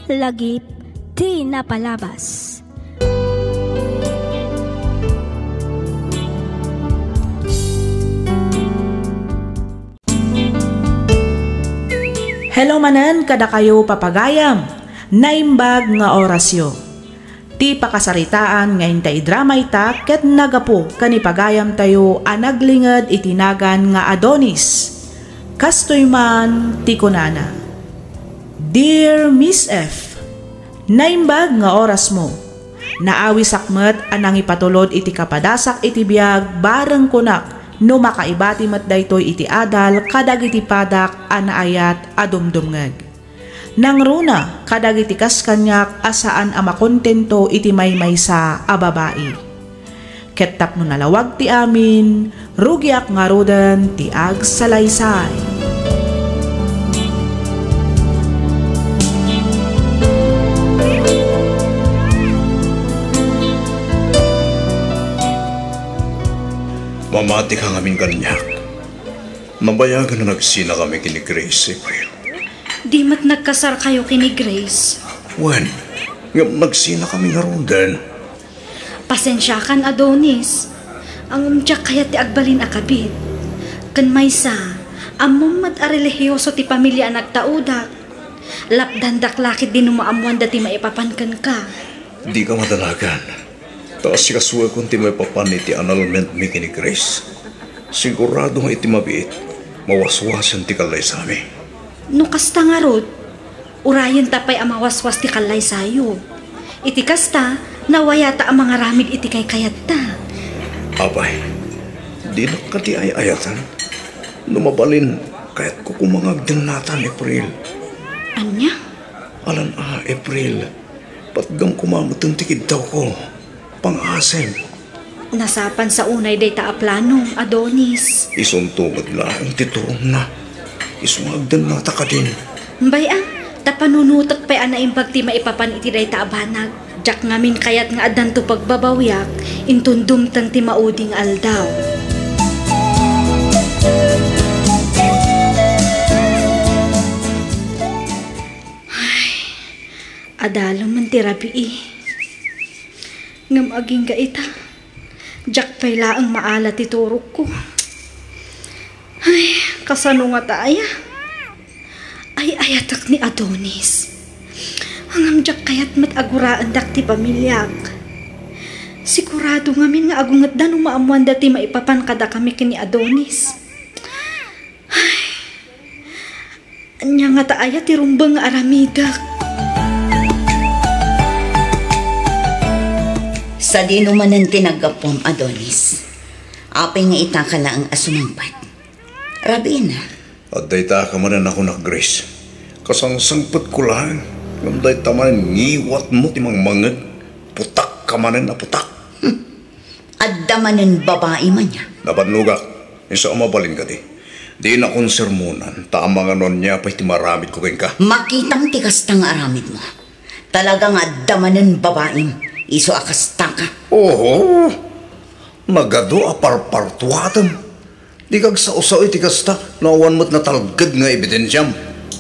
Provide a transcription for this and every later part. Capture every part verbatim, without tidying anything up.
Lagip ti napalabas. Hello manen kadakayo, papagayam. Naimbag nga orasyo. Ti pakasaritaan nga intaidrama ita ket nagapu ken ni pagayamtayo a naglinged iti nagan nga Adonis. Kastoy man ti kunana, Dear Miss F, naimbag nga orasmo. Naawisak met a nangipatulod iti kapadasak iti biag, bareng kunak no makaibati met daytoy iti adal kadagiti padak a naayat a dumdumngeg. Nangruna kadagiti kas kaniak a saan a makontento iti maymaysa a babai. Ket tapno nalawag ti amin, rugiak ngaruden ti agsalaysay. Mamatika ngamin kaniak. Nabayagen a nagsinakami ken ni Grace, April. Di met nagkasarkayo ken ni Grace? Wen, ngem nagsinakami ngaruden. Pasensiakan, Adonis. Ngem diak kayat ti agbalin a kabit. Ken maysa, ammom met a relihioso ti pamilia a nagtaudak. Lapdandak la ketdi no maammoanda ti maipapan kenka. Dika madanagan. Ta asikasuekon ti maipapan iti annulment mi ken ni Grace. Sigurado nga iti mabiit, mawaswasen ti kallaysami. No kasta ngarud, urayenta pay a mawaswas ti kallaysayo. Iti kasta, nawayata a mangaramid iti kaykayatta. Apay, dinak kadi ay-ayaten? No mabalin, kayatko koma nga agdennatan, April. Ania? Alan a, April. Patgam koma met ti kiddawko. Pangasem. Nasapan sa unay dayta a plano, Adonis. Isunto met laeng ti turongna. Isu nga agdennata kadin. Bay-am, ta panunutek pay a naimbag ti maipapan iti dayta a banag. Diak ngamin kayat nga addanto pagbabawiak, inton dumteng ti maudi nga aldaw. Ay, adalem man ti rabii. Ngem agingga ita, diak pay laeng maala ti turogko. Ay, kasano ngata aya? Ay-ayatek ni Adonis. Ngem diak kayat met a guraendak ti pamiliak. Sigurado ngamin nga agungetda no maammoanda ti maipapan kadakami ken ni Adonis. Ay, ania ngata aya ti rumbeng nga aramidek? Sadino manen ti naggapuam, Adonis? Apay nga itaka laeng a sumangpet? Rabiina. Adda itaka manen a kunak, Grace. Kasangsangpetko laeng, ngem dayta manen ngiwatmo ti mangmangngeg. Putakka manen a putak. Hmm. Adda manen babai man aya. Nabannogak, isu a mabalin kadi. Dinak sermonan, ta amangan no ania pay ti maaramidko kenka. Makitam ti kasta nga aramidmo. Talaga nga adda manen babaim, isu a kastaka. Oho, nagadu a parpartuatem. Dika agsaosao iti kasta no awan met natalged nga ebidensiam.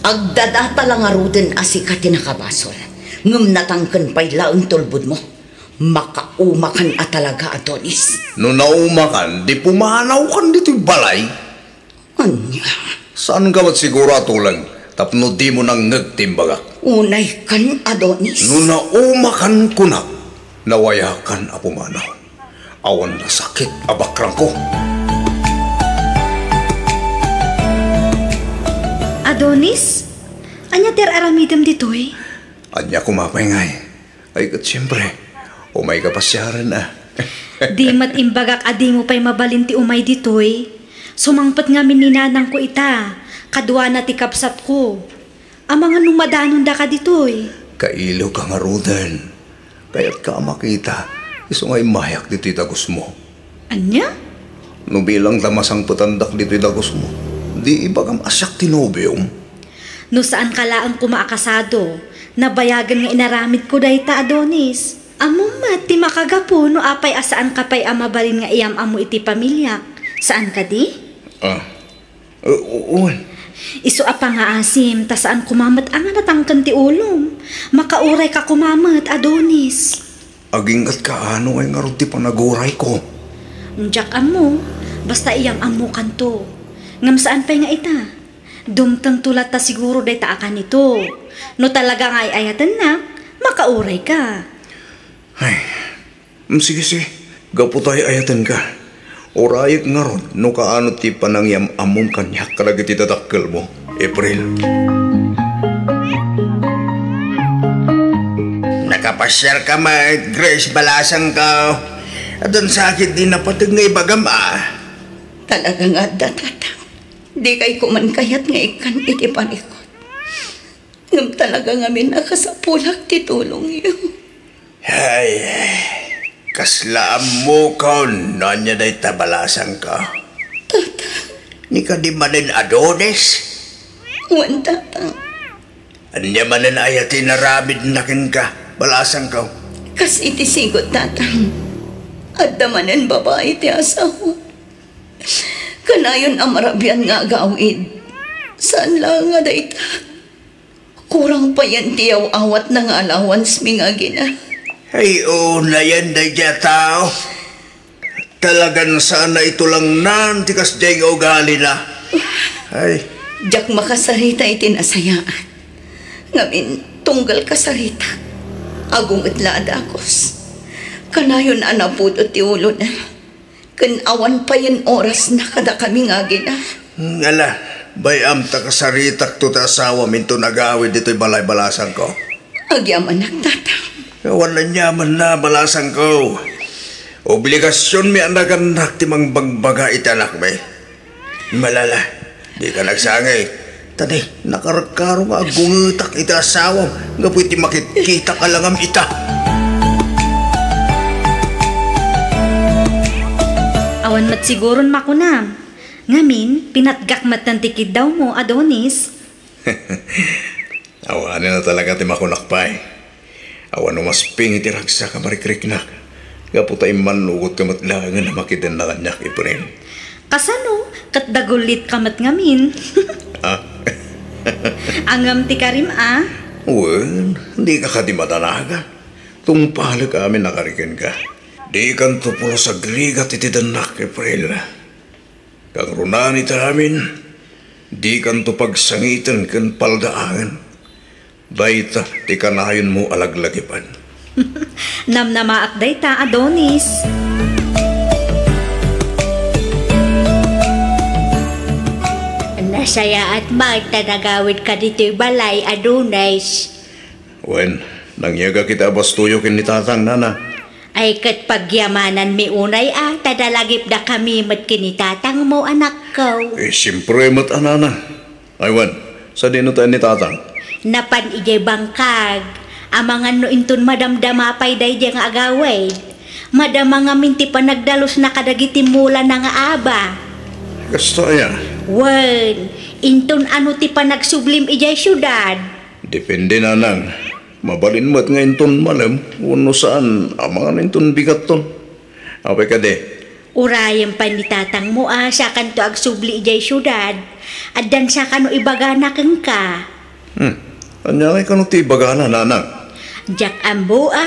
Agdadata la ngaruden a sika ti nakabasol, ngem natangken pay laeng ti ulbodmo. Makaumakan a talaga, Adonis. No naumakan, di pumanawkan ditoy balay. Ania? Saanka met siguro a tuleng tapno dimo nangngeg ti imbagak? Unaykan, Adonis. No naumakan kunak, nawayakan a pumanaw. Awan nasakit a bakrangko. Adonis? Ania ti ar-aramidem ditoy? Ania koma pay ngay? Ay, ket siempre, umayka pasiaren, a. Di met imbagak a dimo pay mabalin ti umay ditoy. Sumangpet ngamin ni nanangko ita, kaduana ti kabsatko. Amangan no madanondaka ditoy. Kailewka ngaruden. Kayatka a makita, isu nga immayak ditoy dagusmo. Ania? No bilang ta masangpetandak ditoy dagusmo, di ibagam a siak ti nobiom. No saanka laeng koma a kasado, nabayagen nga inaramidko dayta, Adonis. Ammom met ti makagapu no apay a saanka pay a mabalin nga iyam-ammo iti pamiliak. Saan kadi? Ah, U-, u-, wen. Isu a pangaasim, ta saan koma met a nga natangken ti ulom. Makaurayka koma met, Adonis. Aginggatka, ano ngay ngarud ti panagurayko? Diak ammo, basta iyam-ammokanto. Ngem saan pay nga ita. Dumtengto latta siguro dayta a kanito. No talaga nga ay-ayatennak, makaurayka. Ay, mm, sige, sige. Gapu ta ay-ayatenka. Urayek ngarud no kaano ti panangyam-ammom kaniak kadagiti dadakkelmo, April. Nakapasiarka met, Grace, balasangko. Addan sa ketdi napateg nga ibagam, a. Talaga nga adda, Tatang. Dikay koma kayat nga ikkan iti parikut. Ngem talaga ngamin a kasapulak ti tulongyo. Ay, kasla ammokon no ania dayta, balasangko. Tatang. Ni kadi manen, Adonis? Wen, Tatang. Ania manen aya ti inaramidna kenka, balasangko? Kas iti sigut, Tatang. Adda manen babai ti asawa. Kanayon a marabian nga agawid. Saan laeng a dayta. Kurang payen ti yaw-awatna nga allowance-mi nga agina. Ay, oo, nayan daydiay a tao. Talagan saan a itulangnan ti kasdiay nga ugalina. Ay. Diak makasarita iti nasayaat. Ngamin, tunggal kasaritak, agunget la a dagus. Kanayon a napudot ti ulona. Ken awan payen orasna kadakami nga agina. Ngala, bay-am ta kasaritakto ti asawam inton agawid ditoy balay, balasangko. Agyamanak, Tatang. Awan aniamanna, balasangko. Obligasionmi a nagannak ti mangbagbaga iti anakmi. Malala, dika nagsangit. Ta di, nakarkaro nga agungetak iti asawam gapu iti makitkitak a langam ita. Awan met siguron makunam. Ngamin, pinatgak metten ti kiddawmo, Adonis. Awanen a talaga ti makunak pay. Awan umasping iti ragsak a marikriknak, gapu ta immannugotka met laengen a makidenna kaniak, Efraim. Kasano? Ket dagullitka met ngamin. Ah? Angem ti karim a? Wen, dika kadi madanagan. Tungpalek amin a kari kenka. Dikanto pulos agrigat iti dennak, Efraim. Kangrunaan ita amin, dikanto pagsangiten ken paldaangen. Dayta ti kanayonmo a laglagipen. Namnamaak dayta, Adonis. Nasayaat met ta nagawidka ditoy balay, Adonis. Wen, nangyegak iti abastoyo ken ni Tatang, Nana. Ay, ket pagyamananmi unay a, ta nalagipdakami met ken ni Tatangmo, anakko. Eh, siempre met a, Nana. Ay, wen, sadino tayo ni Tatang? Napan idiay bangkag. Amangan no inton madamdama pay daydiay nga agawid. Madama ngamin ti panagdalusna kadagiti mulana nga aba. Kasta aya? Wen, inton ano ti panagsublim idiay siudad? Depende, Nanang. Mabalin met nga inton malem wenno saan, amangan inton bigatton. Apay kadi? Urayem pay ni Tatangmo a siakanto agsubli idiay siudad. Addan siakano ibagana kenka. Hmm. Ania ngay kano ti ibagana, Nanang? Diak ammo a.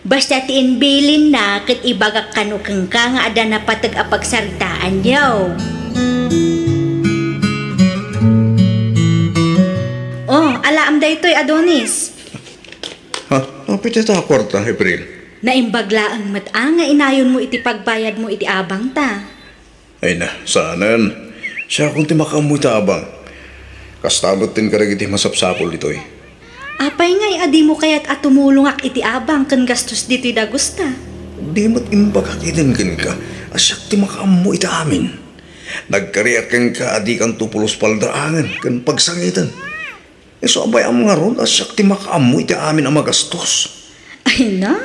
Basta ti imbilinna ket ibagak kano kenka nga adda napateg a pagsaritaanyo. Oh, alaem daytoy, Adonis. Ha? Apay dayta a kuarta, April? Naimbag laeng met a nga inayonmo iti pagbayadmo iti abangta. Ay na, saanen. Siakon ti makaammo iti abang. Kasta met ken kadagiti masapsapul ditoy. Apay ngay a dimo kayat a tumulongak iti abang ken gastos ditoy dagusta? Di met imbagak iden kenka a siak ti makaammo iti amin. Nagkariak kenka a dikanto pulos paldaangen ken pagsangiten. Isu a bay-am ngarud a siak ti makaammo iti amin a magastos. Ay na,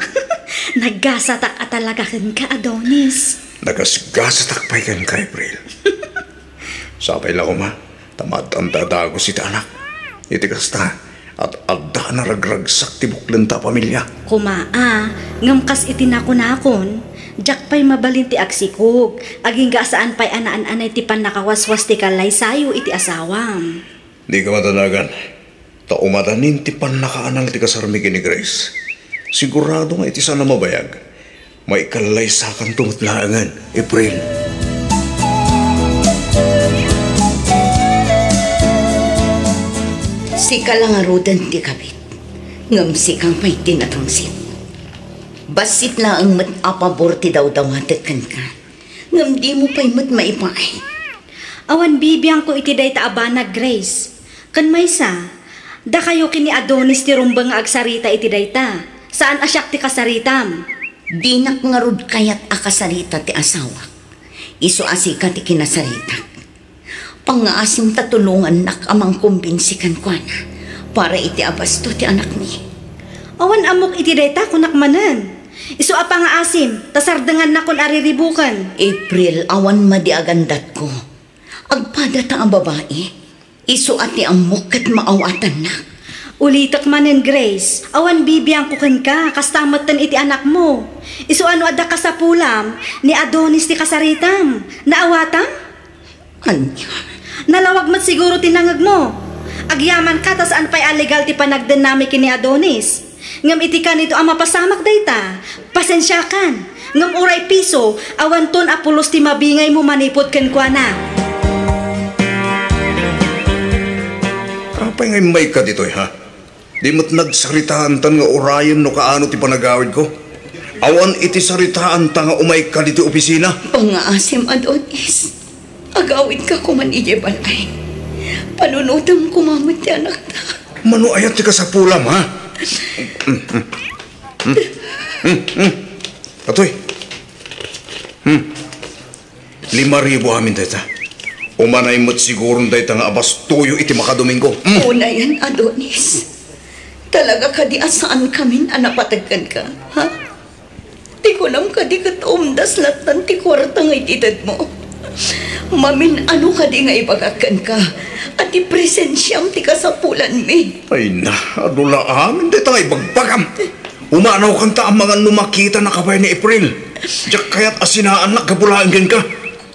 naggasatak a talaga kenka, Adonis. Nagasgasatak pay kenka, April. Sapay la koma, ta maad-anta a dagus iti anak. Iti kasta, at adda a naragragsak ti buklenta a pamilia. Koma a, ngem kas iti nakunakon, Diak pay mabalin ti agsikog, agingga a saan pay a naan-anay ti pannakawaswas ti kallaysayo iti asawam. Dika madanagan, ta umadanin ti pannakaanal ti kasarmi ken ni Grace. Sigurado nga iti saan a mabayag, maikallaysakanto met laengen, April. Sika la ngaruden ti kabit, ngem sika pay ti natangsit. Bassit laeng met a pabor ti dawdawatek kenka, ngem dimo pay met maipaay. Awan bibiangko iti dayta a banag, Grace. Ken maysa, dakayo ken ni Adonis ti rumbeng nga agsarita iti dayta. Saan a siak ti kasaritam. Dinak ngarud kayat a kasarita ti asawak. Isu a sika ti kinasaritak. Pangngaasim ta tulongannak a mangkumbinsi kenkuana para iti abasto ti anakmi. Awan ammok iti dayta, kunak manen. Isu a pangngaasim, ta sardengannakon a riribuken. April, awan madi a gandatko. Agpadata a babai, isu a ti ammok ket maawatannak. Ulitek manen, Grace, awan bibiangko kenka, kasta metten iti anakmo. Isu a no adda kasapulam, ni Adonis ti kasaritam. Naawatam? Ania? Nalawag met siguro ti nangegmo. Agyamanka ta saan pay a legal ti panagdennami ken ni Adonis. Ngem iti kanito a mapasamak dayta, pasensiakan. Ngem uray piso, awanton a pulos ti mabingaymo manipud kenkuana. Apay nga immayka ditoy, ha? Di met nagsaritaantan nga urayen no kaano ti panagawidko. Awan iti saritaanta nga umayka ditoy opisina. Pangngaasim, Adonis. Agawidka koma idiay balay. Panunotem koma met ti anakta. Mano aya ti kasapulam, ha? Atoy. Hmm. Lima ribu amin dayta. Umanay met siguron dayta nga abastoyo iti makadomingo. Hmm. Unayen, Adonis. Talaga kadi a saan kamin a napateg kenka, ha? Ti kunam kadi ket umdas lattan ti kuarta nga itedmo? Mamin-ano kadi nga ibagak kenka a ti presensiam ti kasapulanmi? Ay na, adu la amin dayta nga ibagbagam. Umanawkanta amangan no makitanaka pay ni April. Diak kayat a sinaannak gapu laeng kenka.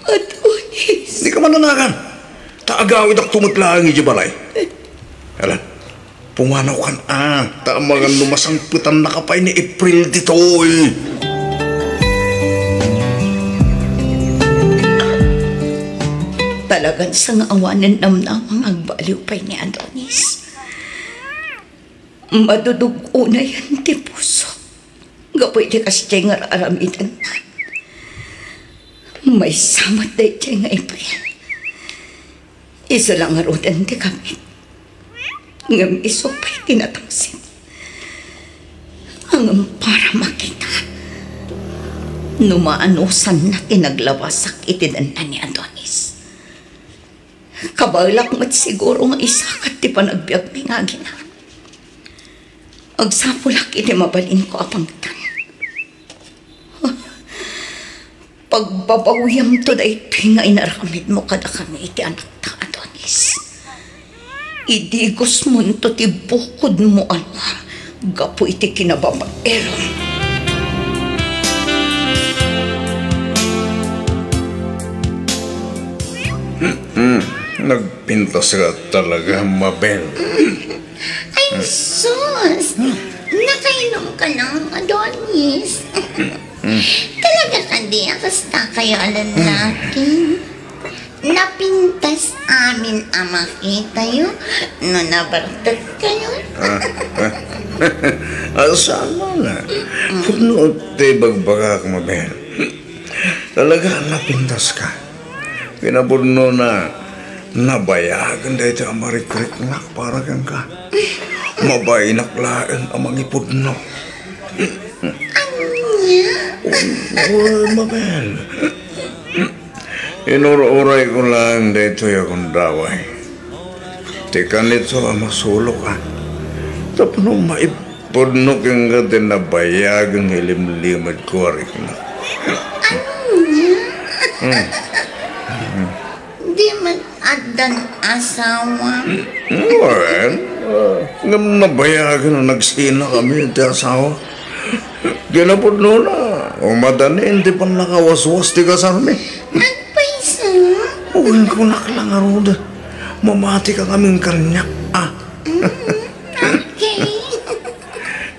Adonis. Dika mananagan. Ta agawidakto met laeng idiay balay. Ala, pumanawkan, a, ta amangan no masangpetannaka pay ni April ditoy. Talagan sa nga awanen namnama nga agbaliw pay ni Adonis. Madudug-onayen ti puso gapu iti kasdiay nga ar-aramidenna. Maysa met daydiay nga April. Isu la ngaruden ti kabit. Ngem isu pay ti natangsit. Ngem para makita no maanosanna ti naglabasak iti denna ni Adonis. Kabaelak met siguro nga isakat ti panagbiagmi nga aginana. Agsapulak iti mabalinko a pangtan. Pagbabawiamto daytoy nga inaramidmo kadakami iti anakta, Adonis. Idigosmonto ti bukodmo a lua gapu iti kinababaeram. Hmm, nagpintas ka talaga, Mabel. Ay, sus! Nakainom ka lang, Adonis. Talaga kadi a kasta kayo a lalaki? Napintas amin a makitayo no nabartek kayo. Ah, sana na. Pudno ti bagbagak, Mabel. Talaga, napintas ka. Kinapudnona, nabayagen daytoy a marikriknak para kenka. Mabainak laeng a mangipudno. Ania? Oo, Mabel. Inur-urayko laeng daytoy a gundaway. Ti kanito a masuloka. Tapno maip- Pudno kenka ti nabayagen nga ilimlimedko a riknak. Ania? Hmm. Di man addan asawa? Wen, ah, ngem nabayagen a nagsinakami ti asawa. Kinapudnona, O madanin ti pannakawaswas ti kasarmi. Agpayso? Wen, kunak la ngarud. Mamati ka ngamin kaniak, a. Mm, okay.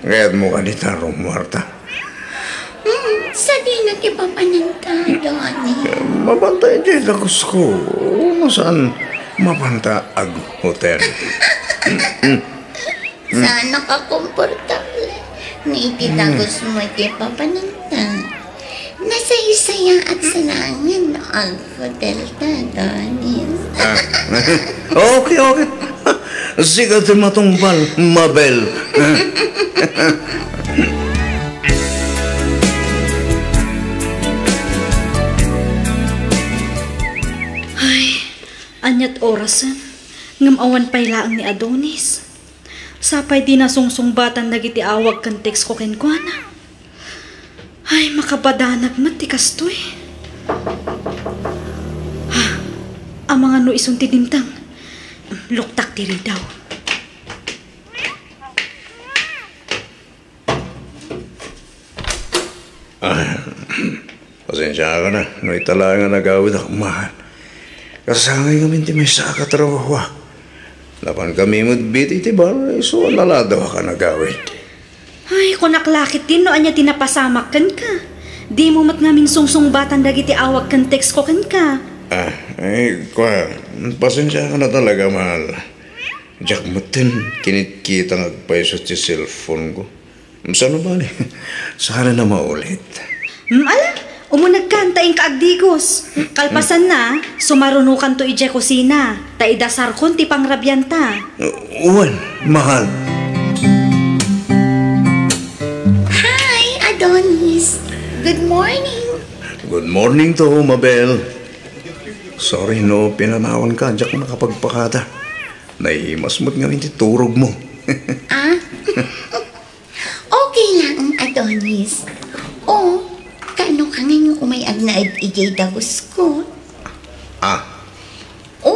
Kayatmo kadi ta rummuarta? Mm, sadino ti papananta, Donnie? Mapanta idiay dagusko. No saan, mapanta aghotel. Saan a komportable. No iti dagusmo iti papananta. Nasaysayaat sa langit no aghotelta, Donnie. A. Okay, okay. Sika ti matungpal, Mabel. Ay, ania't orasen, ngem awan pay laeng ni Adonis. Sapay dina sungsungbatan dagiti awag ken text ko kenkuana. Ay, makabadanag met ti kastoy. Ha, amangan no isun ti dimteng. Luktak ti ridaw. Ah, pasensiakan a no ita laeng a nagawidak, mahal. Kasangay ngamin ti maysa a katrabahoak. Napankami met iti bar, isu a naladawak a nagawid. Ay, kunak la ketdin no ania ti napasamak kenka. Dimo met ngamin sungsungbatan dagiti awag ken text ko kenka. Ah, ay, kua, pasensiakan a talaga, mahal. Diak metten kinitkita nga agpayso ti cellphone ko. Saan a bale? Saan a maulit? Hmm, ala, umunegkan ta inka agdigos. Kalpasanna, sumarunokanto idiay kusina, ta idasarkon ti pangrabianta. Wen, mahal. Hi, Adonis. Good morning. Good morning to, Mabel. Sorry no pinanawanka, diak nakapagpakada. Naimas met ngamin ti turogmo. Ah? Okay lang, Adonis. O, kaano ka nga umay agnaed idiay dagusko? Ah. O,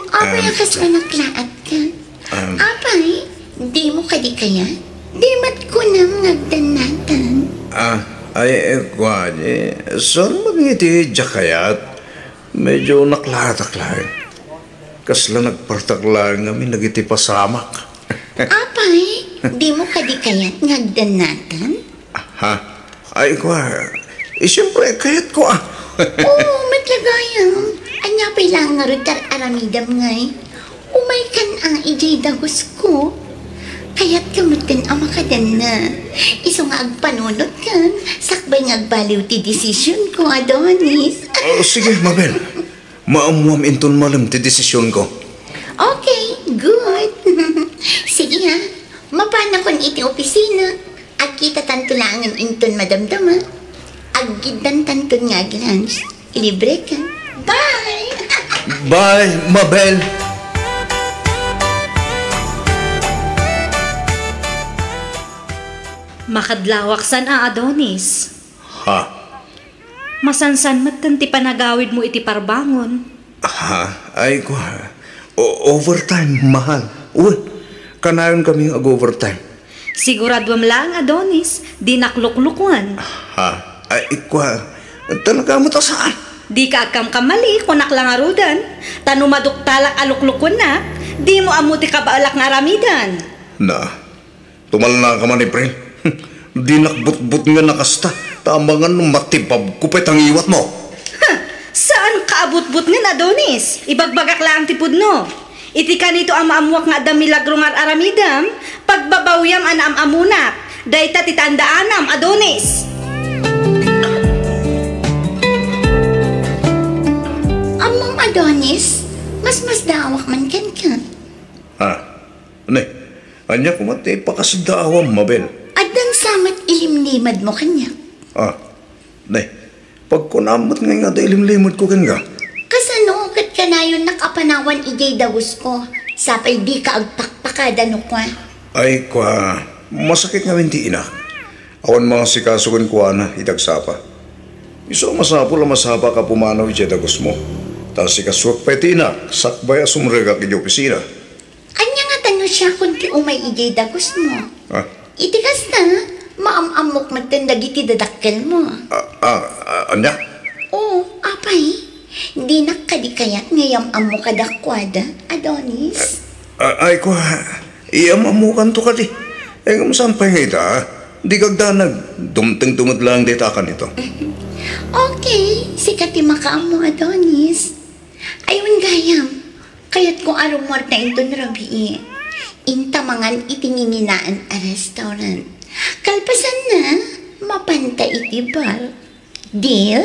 apay a kasla naklaat ka? Um. Apay, dimo kadi kayat? Di met kunam nga agdannatan. Ah, ay, eh, kua, eh, saan met nga iti diak kayat? Medyo naklaatak laeng. Kasla nagpartak laeng ngamin dagiti pasamak. Apay, dimo kadi kayat nga agdannatan? Ha? Ay, kua, eh, siyempre, kayatko, a. Oo, met la gayam. Ania pay laeng ngarud ti ar-aramidam ngay? Umaykan a idiay dagusko. Kayatka metten a makadanna. Isu nga agpanunotkan, sakbay nga agbaliw ti desisionko, Adonis. O, sige, Mabel. Maammuam inton malem ti desisionko. Okay, good. Sige ha, mapanakon iti opisina. Agkitatanto laengen inton madamdama. Aggiddantanton nga ag-lunch. Libreka. Bye! Bye, Mabel! Makadlawak san a, Adonis? Ha? Masansan metten ti panagawidmo iti parbangon. Ha? Ay, kua. O-, overtime, mahal. Wen, kanayon kami nga ag-overtime. Siguraduam laeng, Adonis, dinak luklukuen. Ha? Ay, kua. Talaga met a saan? Dika agkamkamali, kunak la ngaruden. Ta no maduktalak a luklukuennak, dimo ammo ti kabaelak nga aramiden. Na, Tumalnaka man, April. Dinak butbutngen a kasta, ta amangan no matibabko pay ta ngiwatmo. Ha! Saanka a butbutngen, Adonis. Ibagbagak laeng ti pudno. Iti kanito a maammuak nga adda milagro nga ar-aramidem, pagbabawiam a naam-amunak. Dayta ti tandaanam, Adonis. Ammom, Adonis, masmasdaawak man kenka. Ha? Ne, ania koma ti ipakasdaawam, Mabel? Addan sa met ilimlimedmo kaniak. Ah, ne, pagkunam met ngay nga adda ilimlimedko kenka. Kasano ket kanayonnak a panawan idiay dagusko, sapay dika agpakpakada no kua? Ay, kua, masakit ngamin ti inak. Awan mangasikaso kenkuana iti agsapa. Isu a masapul a masapaka a pumanaw idiay dagusmo. Ta sikasuak pay ti inak, sakbay a sumrekak idiay opisina. Ania ngata no siakon ti umay idiay dagusmo? Ah. Iti kasta, ma- Am-ammok metten dagiti dadakkelmo. Ah, ah, ah, ania? Oo, apay. Dinak kadi kayat nga yam-ammo kadakuada, Adonis? Ah, ay, kua, iyam-ammokanto kadi. Eh, ngem saan pay nga ita? Di kagdanag. Dumtengto met laeng dayta a kanito. Okay, sika ti makaammo, Adonis. Ay, wen gayam. Kayatko a rummuarta inton rabii. Inta mangan iti nginginaan a restaurant. Kalpasanna, mapanta iti bar. Deal?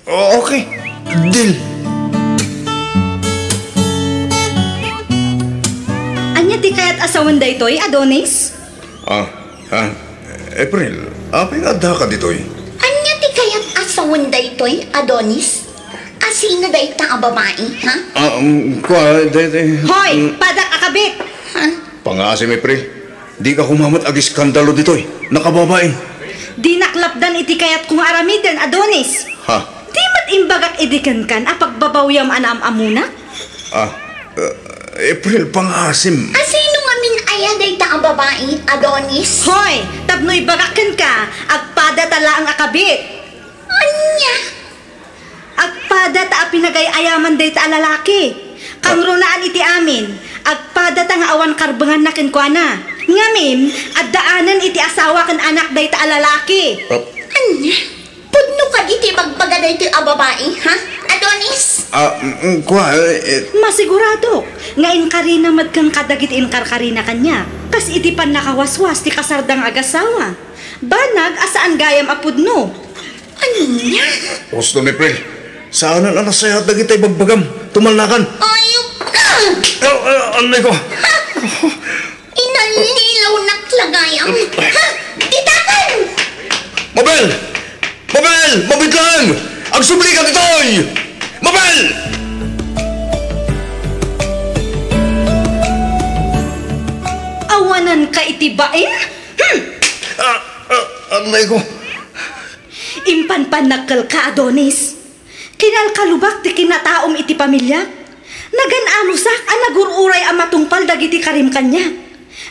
O-, okay. Deal. Ania ti kayat a sawen daytoy, Adonis? Ah, ah, April, apay nga addaka ditoy? Ania ti kayat a sawen daytoy, Adonis? Asino dayta a babai, ha? Ah, um, kua, de, de, Hoy, mm. Padak a kabit! Ha? Pangasim, April. Dika koma met agiskandalo ditoy. Nakababain. Dinak lapdan iti kayatko nga aramiden, Adonis. Ha? Di met imbagak idi kenkan a pagbabawiam a naam-ammonak? Ah, uh, April, pangasim. Asino ngamin aya dayta a babai, Adonis? Hoy, tapno ibagak kenka, agpadata laeng a kabit. Ania? Agpadata a pinagay-ayaman dayta a lalaki. Kangrunaan iti amin, agpadata nga awan karbenganna kenkuana. Ngamin, addaanen iti asawa ken anak dayta a lalaki. Ah. Ania? Pudno kadi ti ibagbaga daytoy a babai, ha? Adonis? Ah, mm, kua, eh, eh. Masiguradok nga inkarina met kenka dagiti inkarkarina kaniak, kas iti pannakawaswas ti kasarda nga agasawa. Banag a saan gayam a pudno. Ania? Husto ni April. Saanen a nasayaat dagiti ibagbagam. Tumalnakan. Ayop ka! Ah, ah, anay ko. Inalilawnak la gayam. Ha? Ditakan! Mabel! Mabel! Mabitlang! Agsubli ka ditoy! Mabel! Awanan ka iti bain? Hmm! Ah, ah, anay ko. Impanpannakkel ka, Adonis. Kinalkalubak ti kinataom iti pamiliak. Nagan-anosak a nagur-uray a matungpal dagiti karim kaniak.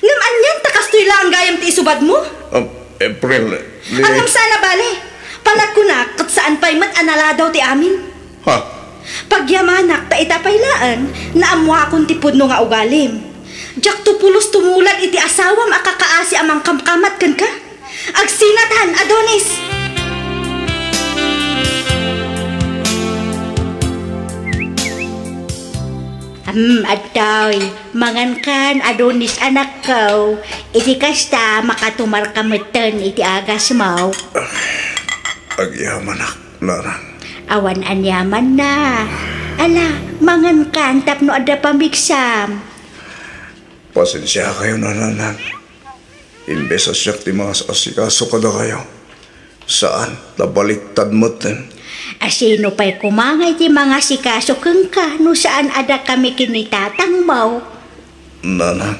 Ngem anian ta kastoy laeng gayam ti isubadmo? Ah, April, li- Ngem saan a bale. Panagkunak ket saan pay met a naladaw ti amin. Ha? Pagyamanak ta ita pay laeng naammoakon ti pudno nga ugalim. Diakto pulos tumulad iti asawam a kakaasi a mangkamkamat kenka. Agsinatan, Adonis! Hmm, adtoy, mangankan, Adonis, anakko. Iti kasta, makatumarka metten iti agasmo. Agyamanak, nanang. Awan aniamanna. Ala, mangankan tapno adda pamigsam. Pasensiakayo, nanang. Imbes a siak ti mangas-asikaso kadakayo, saan, nabaliktad metten. Asino pay koma nga iti mangasikaso kenka no saan a dakami ken ni tatangmo? Nanang.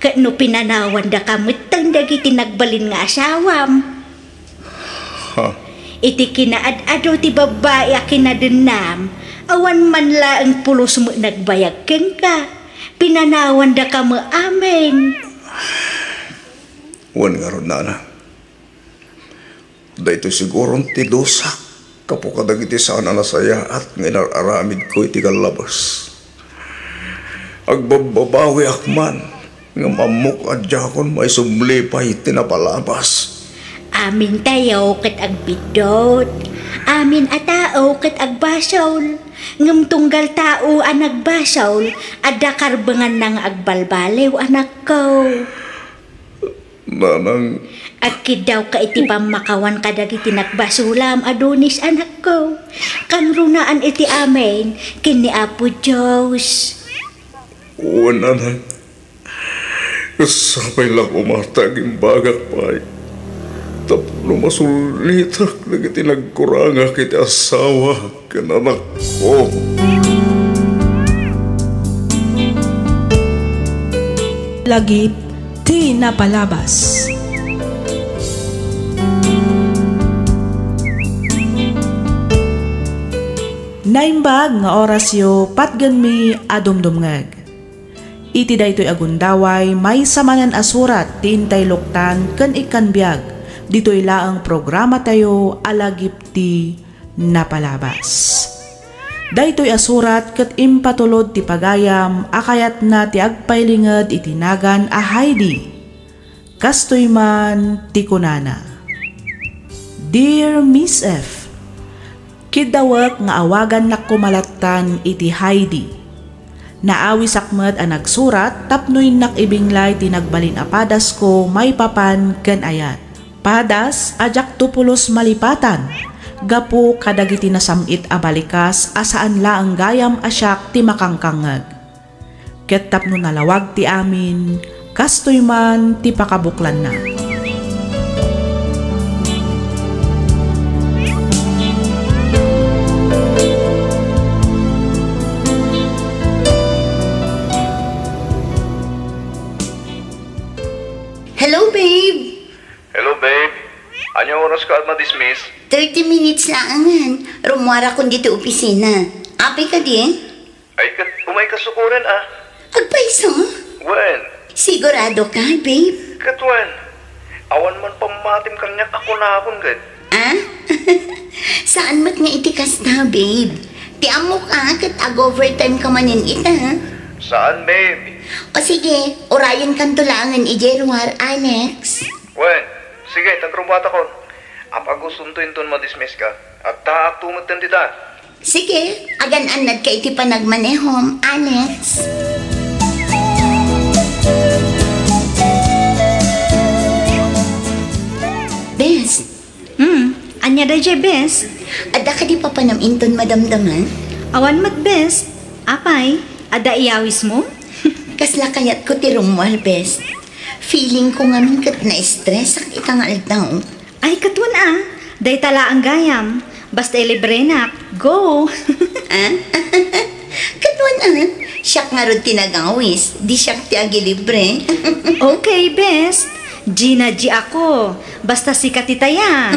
Ket no pinanawandaka metten dagiti nagbalin nga asawam? Ha? Iti kinaad-ado ti babbai a kinadennam, awan man laeng pulos met nagbayag kenka. Pinanawandaka met amin. Wen ngarud, nana. Daytoy siguron ti dusak gapu kadagiti saan a nasayaat nga inar-aramidko iti kallabas. Agbabbabawiak man, ngem ammok a diakon maisubli pay ti napalabas. Amintayo ket agbiddut. Amin a tao ket agbasol. Ngem tunggal tao a nagbasol, adda karbenganna nga agbalbaliw, anakko. Nanang. Agkiddawka iti pammakawan kadagiti nagbasolam, Adonis, anakko. Kangrunaan iti amin ken ni Apo Dios. Wen, nanang. Ket sapay la koma ta agimbagak pay tapno masulitak dagiti nagkurangak iti asawa ken anakko. Lagip ti napalabas. Naimbag nga orasyo, patgenmi a dumdumngeg. Iti daytoy a gundaway, maysa manen a surat ti intay luktan ken ikkan biag ditoy laeng programatayo a Lagip ti Napalabas. Daytoy a surat ket impatulod ti pagayam a kayatna ti agpailinged iti nagan a Heidi. Kastoy man ti kunana, Dear Miss F, kiddawek nga awagannakko malattan iti Heidi. Naawisak met a nagsurat tapno innak ibinglay ti nagbalin a padasko maipapan ken ayat. Padas a diakto pulos malipatan gapu kadagiti nasam-it a balikas a saan laeng gayam a siak ti makangkangngeg. Ket tapno nalawag ti amin, kastoy man ti pakabuklanna. Hello, babe! Hello, babe. Ania oras ka a ma-dismiss? Thirty minutes laengen. Rummuarakon ditoy opisina. Apay kadi? Ay, ket umay ka sukoren, a. Agpayso? Wen. Sigurado ka, babe? Ket wen. Awan man pammatim kaniak a kunakon ket. A? Saan met nga iti kasta, babe. Ti ammok a ket ag-overtime ka manen ita. Saan, babe. O sige, urayenkanto laengen idiay ruar, Alex. Wen, sige, ta agrummuatakon. Apay a gustonto inton ma-dismiss ka? Addaakto metten dita. Sige, agan-annadka iti panagmanehom, Alex. Bes. Hmm, ania daydiay, Bes? Adda kadi papanam inton madamdama? Awan met, Bes. Apay, adda iyawismo? Kasla kayatko ti rummuar, Bes. Feeling ko ngamin ket na-stress-ak ita nga aldaw. Ay, ket wen a, dayta laeng gayam. Basta ilibrenak, go! A? Ket wen a, siak ngarud ti nagawis, di siak ti agilibre. Okay, bes. Gina G ako. Basta sika ti taya.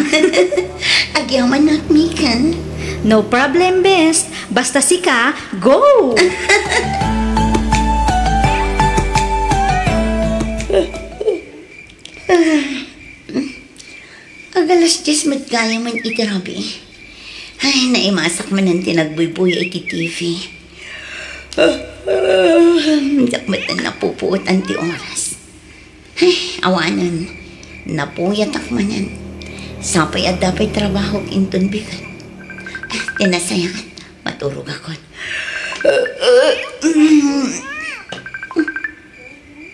Agyamanak, Mika. No problem, bes. Basta sika, go! Ag-alas dies met gayam iti rabii. Ay, naimasak manen ti nagbuybuya iti T V. Diak met napupuotan ti oras. Ay, awanen, napuyatak manen. Sapay adda pay trabahok inton bigat. Ah, ti nasayaat, maturogakon.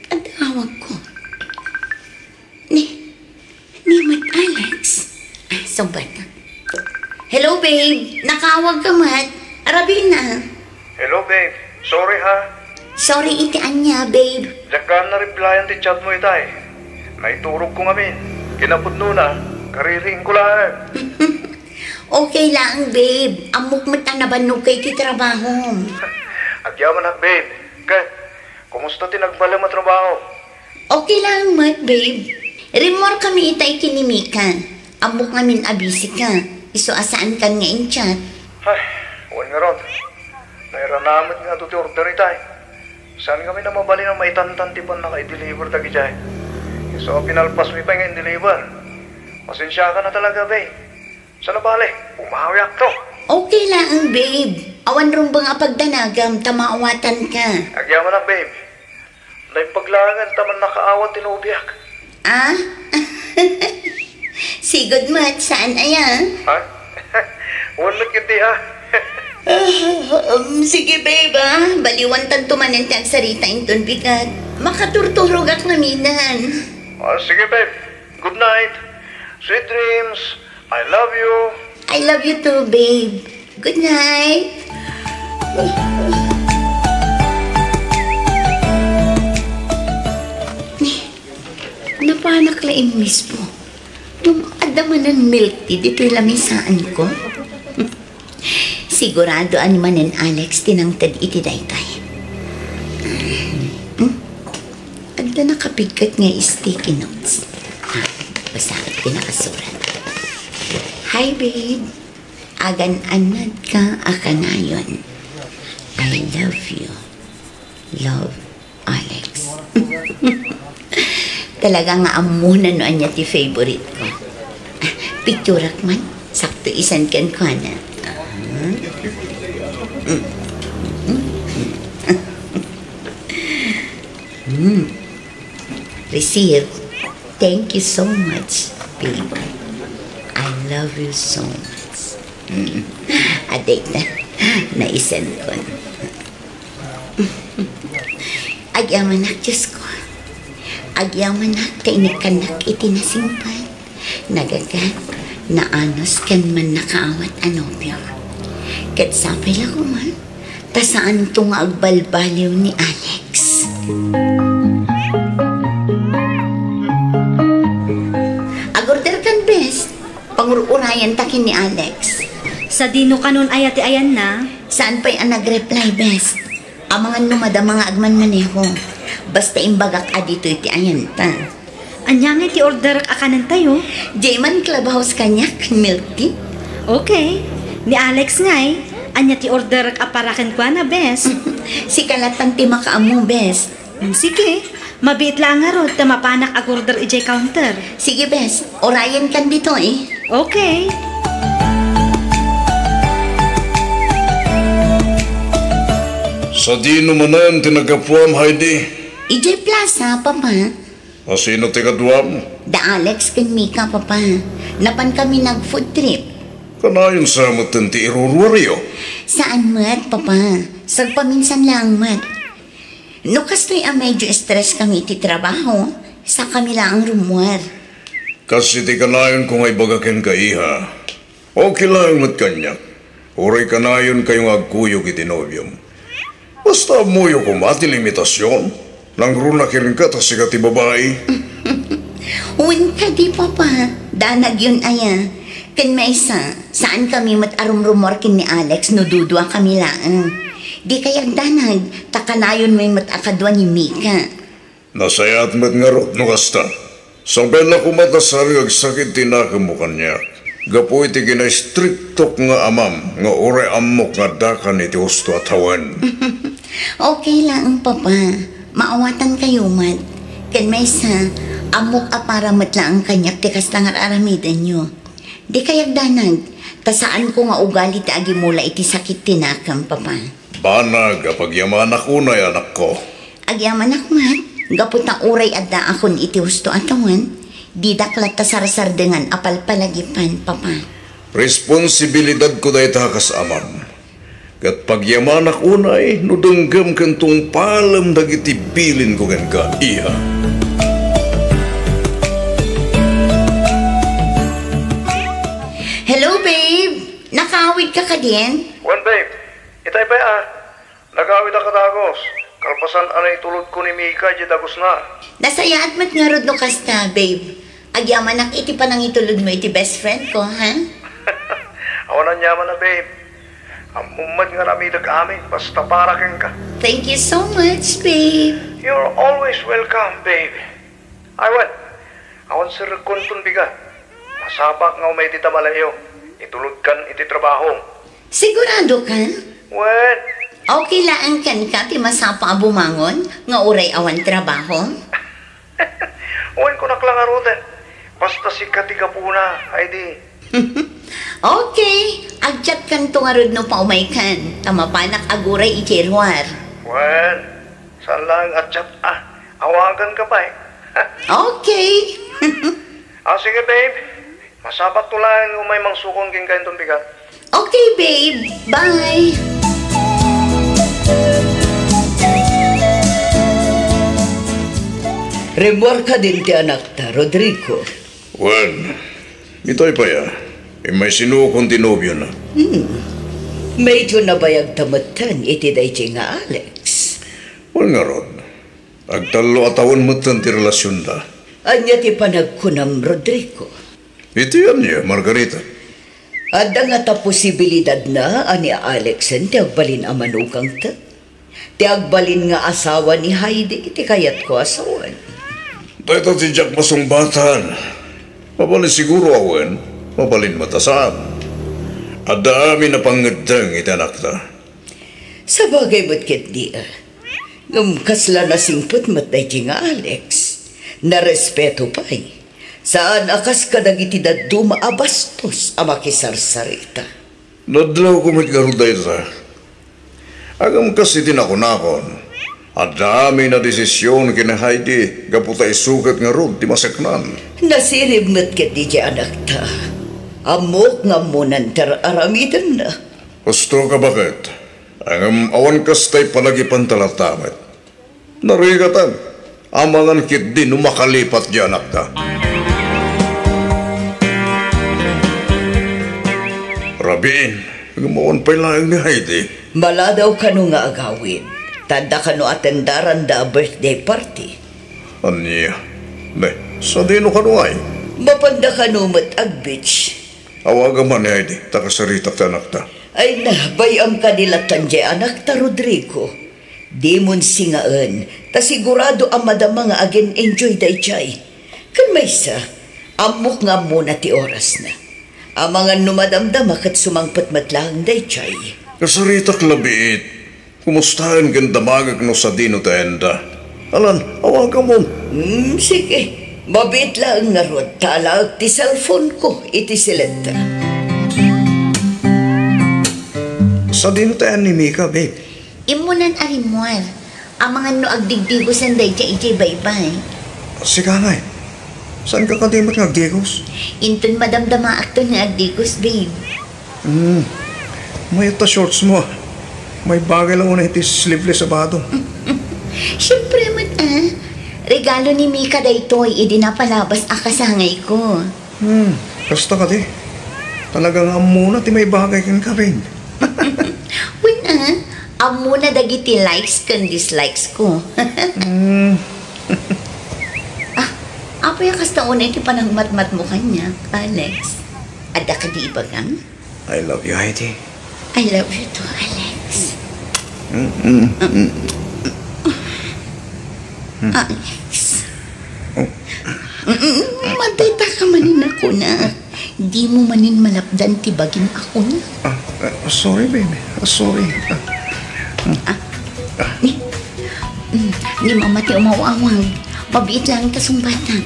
Adda awagko. Ni, ni met Alex. Ah, sungbat. Hello, babe. Nakaawag ka met. Arabina. Hello, babe. Sorry, ha. Sorry iti ania, babe? Diak ka na-replyan ti chat mo itay. Naiturogko ngamin. Kinapudnona, kaririingko laeng. Okay laeng, babe. Ammok met a nabannogka iti trabahom. Agyamanak, babe. Ket, kumusta ti nagbalem a trabaho? Okay laeng met, babe. Rimmuarkami itay ken ni Mika. Ammok ngamin a busy ka. Isu a saankan nga in-chat. Ay, wen ngarud. Nairana met nga adu ti order itay. Saan ngamin a mabalin a maitantan ti pannaka-i-deliver dagidiay. Isu a pinalpasmi pay nga in-deliver. Pasensiakan a talaga, babe. Sana bale, bumawiakto. Okay laeng, babe. Awan rumbeng a pagdanagam ta maawatanka. Agyamanak, babe. Naimbag laengen ta mannakaawat ti nobiak. Ah? Sigud met, saan aya? Ha? Wen met ketdi, ha? Ah, um, sige, babe, ah. Baliwantanto manen ti agsarita inton bigat. Makaturturogak ngaminen. Ah, sige, babe. Good night. Sweet dreams. I love you. I love you too, babe. Good night. Ni, napanak la immismo. Ngem adda manen milk tea ditoy lamisaanko. Sigurado a ni manen Alex ti nangted iti daytoy. Hmm? Adda nakapigket nga sticky notes. Ah, basaek ti nakasurat. Hi, babe. Agan-annadka a kanayon. I love you. Love, Alex. Talaga nga ammona no ania ti favorite ko. Ah, picturak man. Sakto isan kenkuana. Mm. Receive. Thank you so much, baby. I love you so much. Mm. Adik na. Naisen ko. Agyamanak, Diyos ko. Agyamanak ta inikkannak iti nasingpet. Nagagat, naanus ken mannakaawat a nobio. Ket sapay la koma, ta saanto nga agbalbaliw ni Alex. Agorder kan, bes. Pangur-urayan ta ken ni Alex. Sadino kanon aya ti ayanna? Saan pay a nag-reply, bes. Amangan no madama nga agmanmaneho. Basta imbagak a ditoy ti ayanta. Ania ngay ti orderek a kanentayo? Diay man clubhouse kaniak, milk tea. Okay. Ni Alex ngay, ania ti orderek a para kenkuana, bes? Sika lattan ti makaammo, bes. Mm, sige. Mabiit la ngarud ta mapanak agorder idiay counter. Sige, bes. Urayen kan ditoy. Okay. Sadino manen ti naggapuam, Heidi? Idiay plaza, Papa. A sino ti kaduam? Da Alex ken Mika, Papa. Napan kami nag-food trip. Kanayon sa metten ti iruruaryo? Saan met, Papa. Sagpaminsan laeng met. No kastoy a medyo stress kami iti trabaho, sa kami laeng rummuar. Kas iti kanayonko nga ibaga kenka, iha. Okay laeng met kaniak. Uray kanayonkayo nga agkuyog iti nobiom. Basta ammoyo koma ti limitasion. Nangruna kenka ta sika ti babai. Wen kadi, Papa. Danagyon aya. Ken maysa, saan kami met a rumrumuar ken ni Alex no dudua kami laeng. Di kayat danag, ta kanayon met a kadua ni Mika. Nasayaat met ngarud no kasta. Sabay la koma ta saan nga agsakit ti nakemmo kaniak. Gapu iti kinaistriktok nga amam nga uray ammok nga addakan iti husto a tawen. Okay laeng, Papa. Maawatankayo met. Ken maysa, ammok a para met laeng kaniak ti kasta nga ar-aramidenyo. Di kayat danag, ta saanko nga ugali ti agimula iti sakit ti nakem, Papa. Banag a pagyamanak unay, anakko. Agyamanak met, gapu ta uray addaakon iti husto a tawen, didak latta sarsardengan a palpalagipan, Papa. Responsibilidadko dayta kas amam. Ket pagyamanak unay no denggem ken tungpalem dagiti bilinko kenka, iha. Hello, babe! Nakaawidka kadin? Wen, babe. Itay pay a, nagawidak a dagus. Kalpasan a naitulodko ni Mika idiay dagusna. Nasayaat met ngarud no kasta, babe. Agyamanak iti panangitulodmo iti best friend ko, ha? Awan aniaman a, babe. Ammom met nga aramidek amin, basta para kenka. Thank you so much, babe. You're always welcome, babe. Ay, wen, awan serrekkonton bigat. Masapak nga umay ti tamalayo. Itulodkan iti trabaho. Sigurado ka? Wen. Okay laeng kenka ti masapa a bumangon nga uray awan trabaho? Wen, kunak la ngaruden. Basta sika ti gapuna, ay di. Okay, agchat kanto ngarud no paumaykan, ta mapanak aguray iti ruar. Wen, saan laeng a chat a. Awagan ka pay. Okay. Ah, sige, babe. Masapatto laeng umay mangsukon kenka inton bigat. Okay, babe. Bye. Rimmuar kadin ti anakta, Rodrigo. Wen, itay pay a, immay sinukon ti nobiona. Hmm. Medyo nabayagta metten iti daydiay nga Alex. Wen ngarud, agtallo a tawen metten ti relasionda. Ania ti panagkunam, Rodrigo? Iti ania, Margarita? Adda ngata posibilidad na a ni Alexen ti agbalin a manugangta? Ti agbalin nga asawa ni Heidi ti kayatko a sawen. Dayta ti diak masungbatan. Mabalin siguro a wen, mabalin met a saan. Adda amin a pangngeddeng iti anakta. Sabagay met ketdi, a. Ngem kasla nasingpet met daytoy nga Alex. Narespeto pay. Saan a kas kadagiti dadduma a bastos a makisarsarita. Nadlawko met ngarud dayta. Ngem kas iti nakunakon, adda amin a desision ken ni Heidi gapu ta isu ket ngarud ti maseknan. Nasirib met ketdi diay anakta. Ammok nga ammonan ti ar-aramidenna. Husto ka, baket. Ngem awan kasta ti panagipanta latta met. Narikatan, amangan ketdi no makalipat diay anakta. Rabiin, ngem awan pay laeng ni Heidi. Maladaw kano nga agawid, ta adda kano atendaranda a birthday party. Ania? Ne, sadino kano ngay? Mapanda kano met ag-beach. Awagam man ni Heidi, ta kasaritak ti anakta. Ay na, bay-am kadi lattan diay anakta, Rodrigo. Dimon singaen, ta sigurado a madama nga agin-enjoy daydiay. Ken maysa, ammok nga ammona ti orasna. Amangan no madamdama ket sumangpet met laeng daydiay. Kasaritak labiit. Kumustaen ken damagek no sadino ti ayanda. Alan, awagamon. Hmm, sige. Mabiit laeng ngarud ta alaek ti cellphone ko iti siled. Sadino ti ayan ni Mika, babe? Immunan a rimmuar. Amangan no agdigdigosen daydiay idiay baybay. Sika ngay. Saan ka kadi met nga agdigos? Inton madamdamaakton nga agdigos, babe. Hmm. Mayat ta shorts mo, ah. May bagay la unay iti sleeveless a bado. Siempre met, ah. Regalo ni Mika daytoy idi napalabas a kasangayko. Hmm, kasta kadi. Talaga nga ammona ti maibagay kenka, babe. Wen, ah, ammona dagiti likes ken dislikes ko. Hmm. Ah, apay a kasta unay ti panangmatmatmo kaniak, Alex? Adda kadi ibagam? I love you, Heidi. I love you too, Alex. Mm, mm, mm. Alex. Oh. Mm, madayta ka manen a kunak. Dimo manen malapdan ti bagim a kunak. Ah, ah, sorry, baby. Ah, sorry. Ah. Ah, ni, mm, ni Mama ti umawawag. Mabiit laeng ta sungbatak.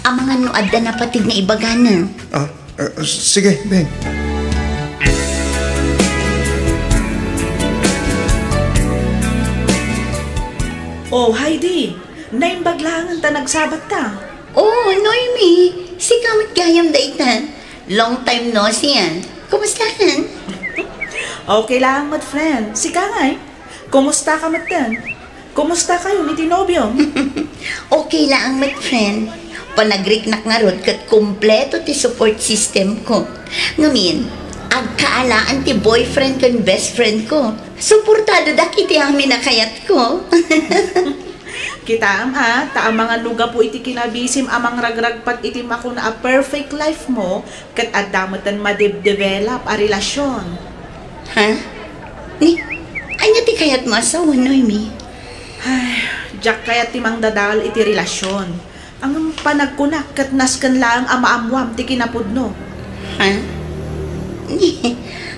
Amangan no adda napateg nga ibagana. Ah, Ah, sige, Ben. Oh, Heidi, naimbag laengen ta nagsabatta. Oh, Noemi, sika met gayam dayta. Long time no see, ah. Kumusta ka? Okay laeng met, friend. Sika ngay? Kumusta ka metten? Kumusta kayo iti nobiom? Okay laeng met, friend. Panagriknak ngarud ket kompleto ti support system ko. Ngamin, agkaalaan ti boyfriend ken best friend ko. Suportadodak iti amin a kayatko. Kitaem a, ta amangan no gapu iti kinabisim a mangragragpat iti makuna a perfect life mo, ket adda metten madebdevelop a relasion. Ha? Ni, ania ti kayatmo a sawen, Noemi? Ay, diak kayat ti mangdadael iti relasion. Ngem panagkunak ket nasken laeng a maammoam ti kinapudno. Ha? Ni,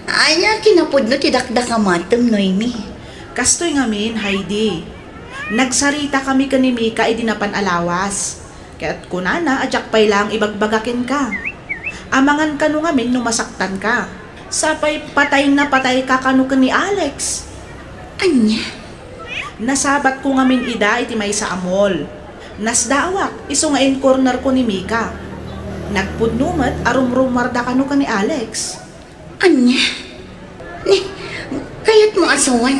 ania kinapudno ti dakdakamatem, Noemi? Kastoy ngamin, Heidi. Nagsaritakami ken ni Mika idi napan a lawas. Ket kunana a diak pay laeng ibagbaga kenka. Amangan kano ngamin no masaktanka. Sapay patay na patayka kano ken ni Alex. Ania? Nasabatko ngamin ida iti maysa a mall. Nasdaawak, isu nga in-cornerko ni Mika. Nagpudno met a rumrummuarda kano ken ni Alex. Ania? Ni, kayatmo a sawen?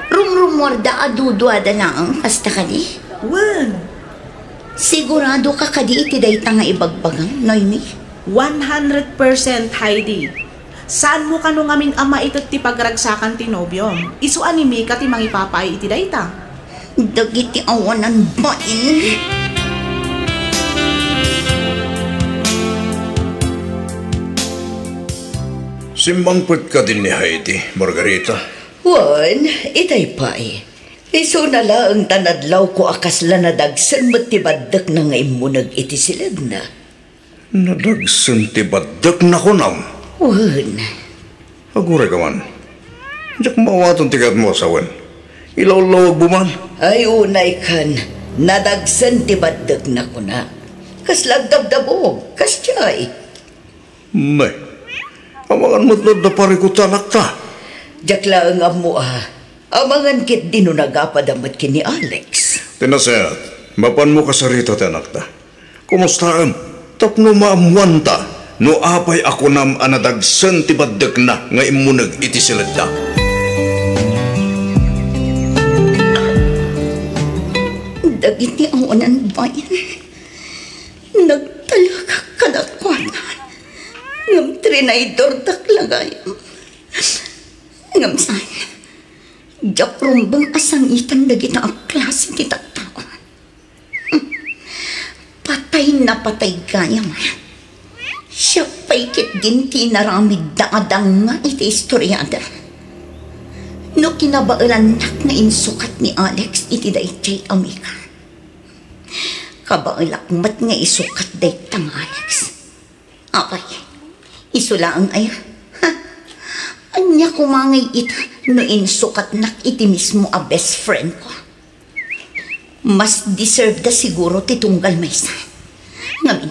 Rumrummuarda a duduada laeng, kasta kadi? Wen. Siguradoka kadi iti dayta nga ibagbagam, Noemi? One hundred percent, Heidi. Saanmo kano ngamin a maited ti pagragsakan ti nobiom? Isu a ni Mika ti mangipapaay iti dayta. Dagiti awanan bain. Simmangpet kadi ni Heidi, Margarita? Wen, itay pay. Isuna laeng ta nadlawko a kasla nadagsen met ti baddekna nga immuneg iti siledna. Nadagsen ti baddekna, kunam? Wen. Aguray ka man. Diak maawaten ti kayatmo a sawen. Ilawlawagmo man. Ay, unay kan, nadagsen ti baddegna kuna. Kasla agdabdabog, kasdiay. May, amangan met no adda parikut ti anakta. Diak laeng ammo a. Amangan ketdi no nagapada met ken ni Alex. Ti nasayaat, mapanmo kasarita ti anakta. Kumustaem? Tapno maammuanta no apay a kunam a nadagsen ti baddekna nga immuneg iti siledda. Dagiti awanan bayan, nagtalekak kadakuada, ngem trinaydordak la gayam. Ngem saan, diak rumbeng a sangiten dagita a klase ti tattao. Patay na patay gayam. Siak pay ketdin ti inaramidda a danga iti istoriada. No kinabaelannak nga insukat ni Alex iti daydiay a Mika, kabaelak met nga isukat dayta nga Alex. Apay, isu laeng aya? Ha? Ania koma ngay ita no insukatnak iti mismo a best friend ko? Mas deserve da siguro ti tunggal maysa. Ngamin,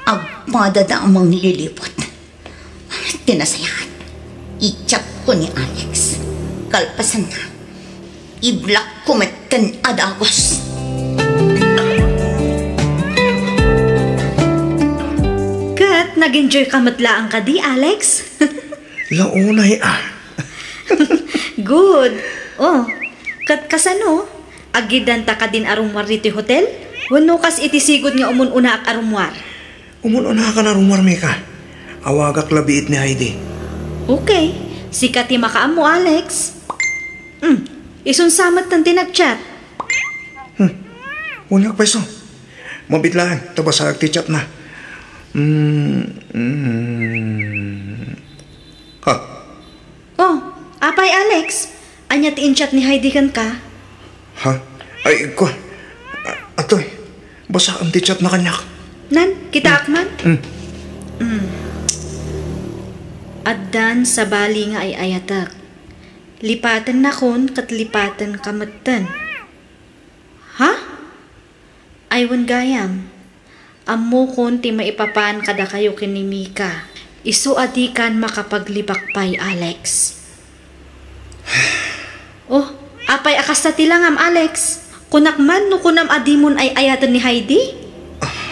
agpadada a mangliliput. Ti nasayaat, i-chat ko ni Alex. Kalpasanna, i-block ko metten a dagus. Ket nag-enjoy ka met laeng kadi, Alex? La unay a. Good. Oh, ket kasano? Aggidanta kadin a rummuar ditoy hotel? Wenno kas iti sigud nga umun-unaak a rummuar? Umun-unakan a rummuar, Mika. Awagak la biit ni Heidi. Okay. Sika ti makaammo, Alex. Hmm. Isun sa met ti nag-chat. Hmm. Wen nga pay isu. Mabiit laeng ta basaek ti chatna. Hmm. Hmm. Ha? Oh, apay, Alex? Ania ti in-chat ni Heidi kenka? Ha? Ay, kua. A-, atoy, basaem ti chatna kaniak. Nan, kitaak man? Mm. Mm. Addan sabali nga ay-ayatek. Lipatennakon ket lipatenka metten. Ha? Ay, wen gayam. Ammokon ti maipapan kadakayo ken ni Mika. Isu a dikan makapaglibak pay, Alex. Oh, apay a kasta ti langam, Alex? Kunak man no kunam a dimon ay-ayaten ni Heidi?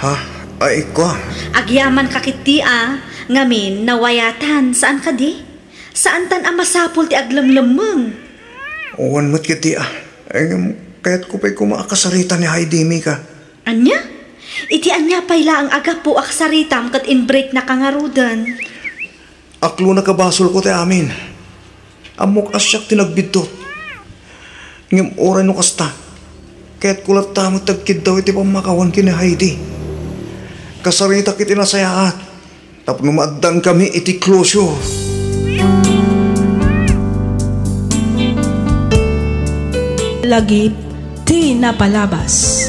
Ha? Ay, kua. Agyamanka ketdi a, ngamin nawayatan, saan kadi? Saantan a masapul ti aglemlemmeng. Wen met ketdi a. Ngem kayatko pay koma a kasarita ni Heidi, Mika. Ania? Iti ania pay laeng a gapu a kasaritam ket in-breaknaka ngaruden? Aklona, kabasolko ti amin. Ammok a siak ti nagbiddut. Ngem uray no kasta, kayatko latta met ti agkiddaw iti pammakawan ken ni Heidi. Kasaritak iti nasayaat. Tapno maaddankami iti closure. Lagip ti napalabas.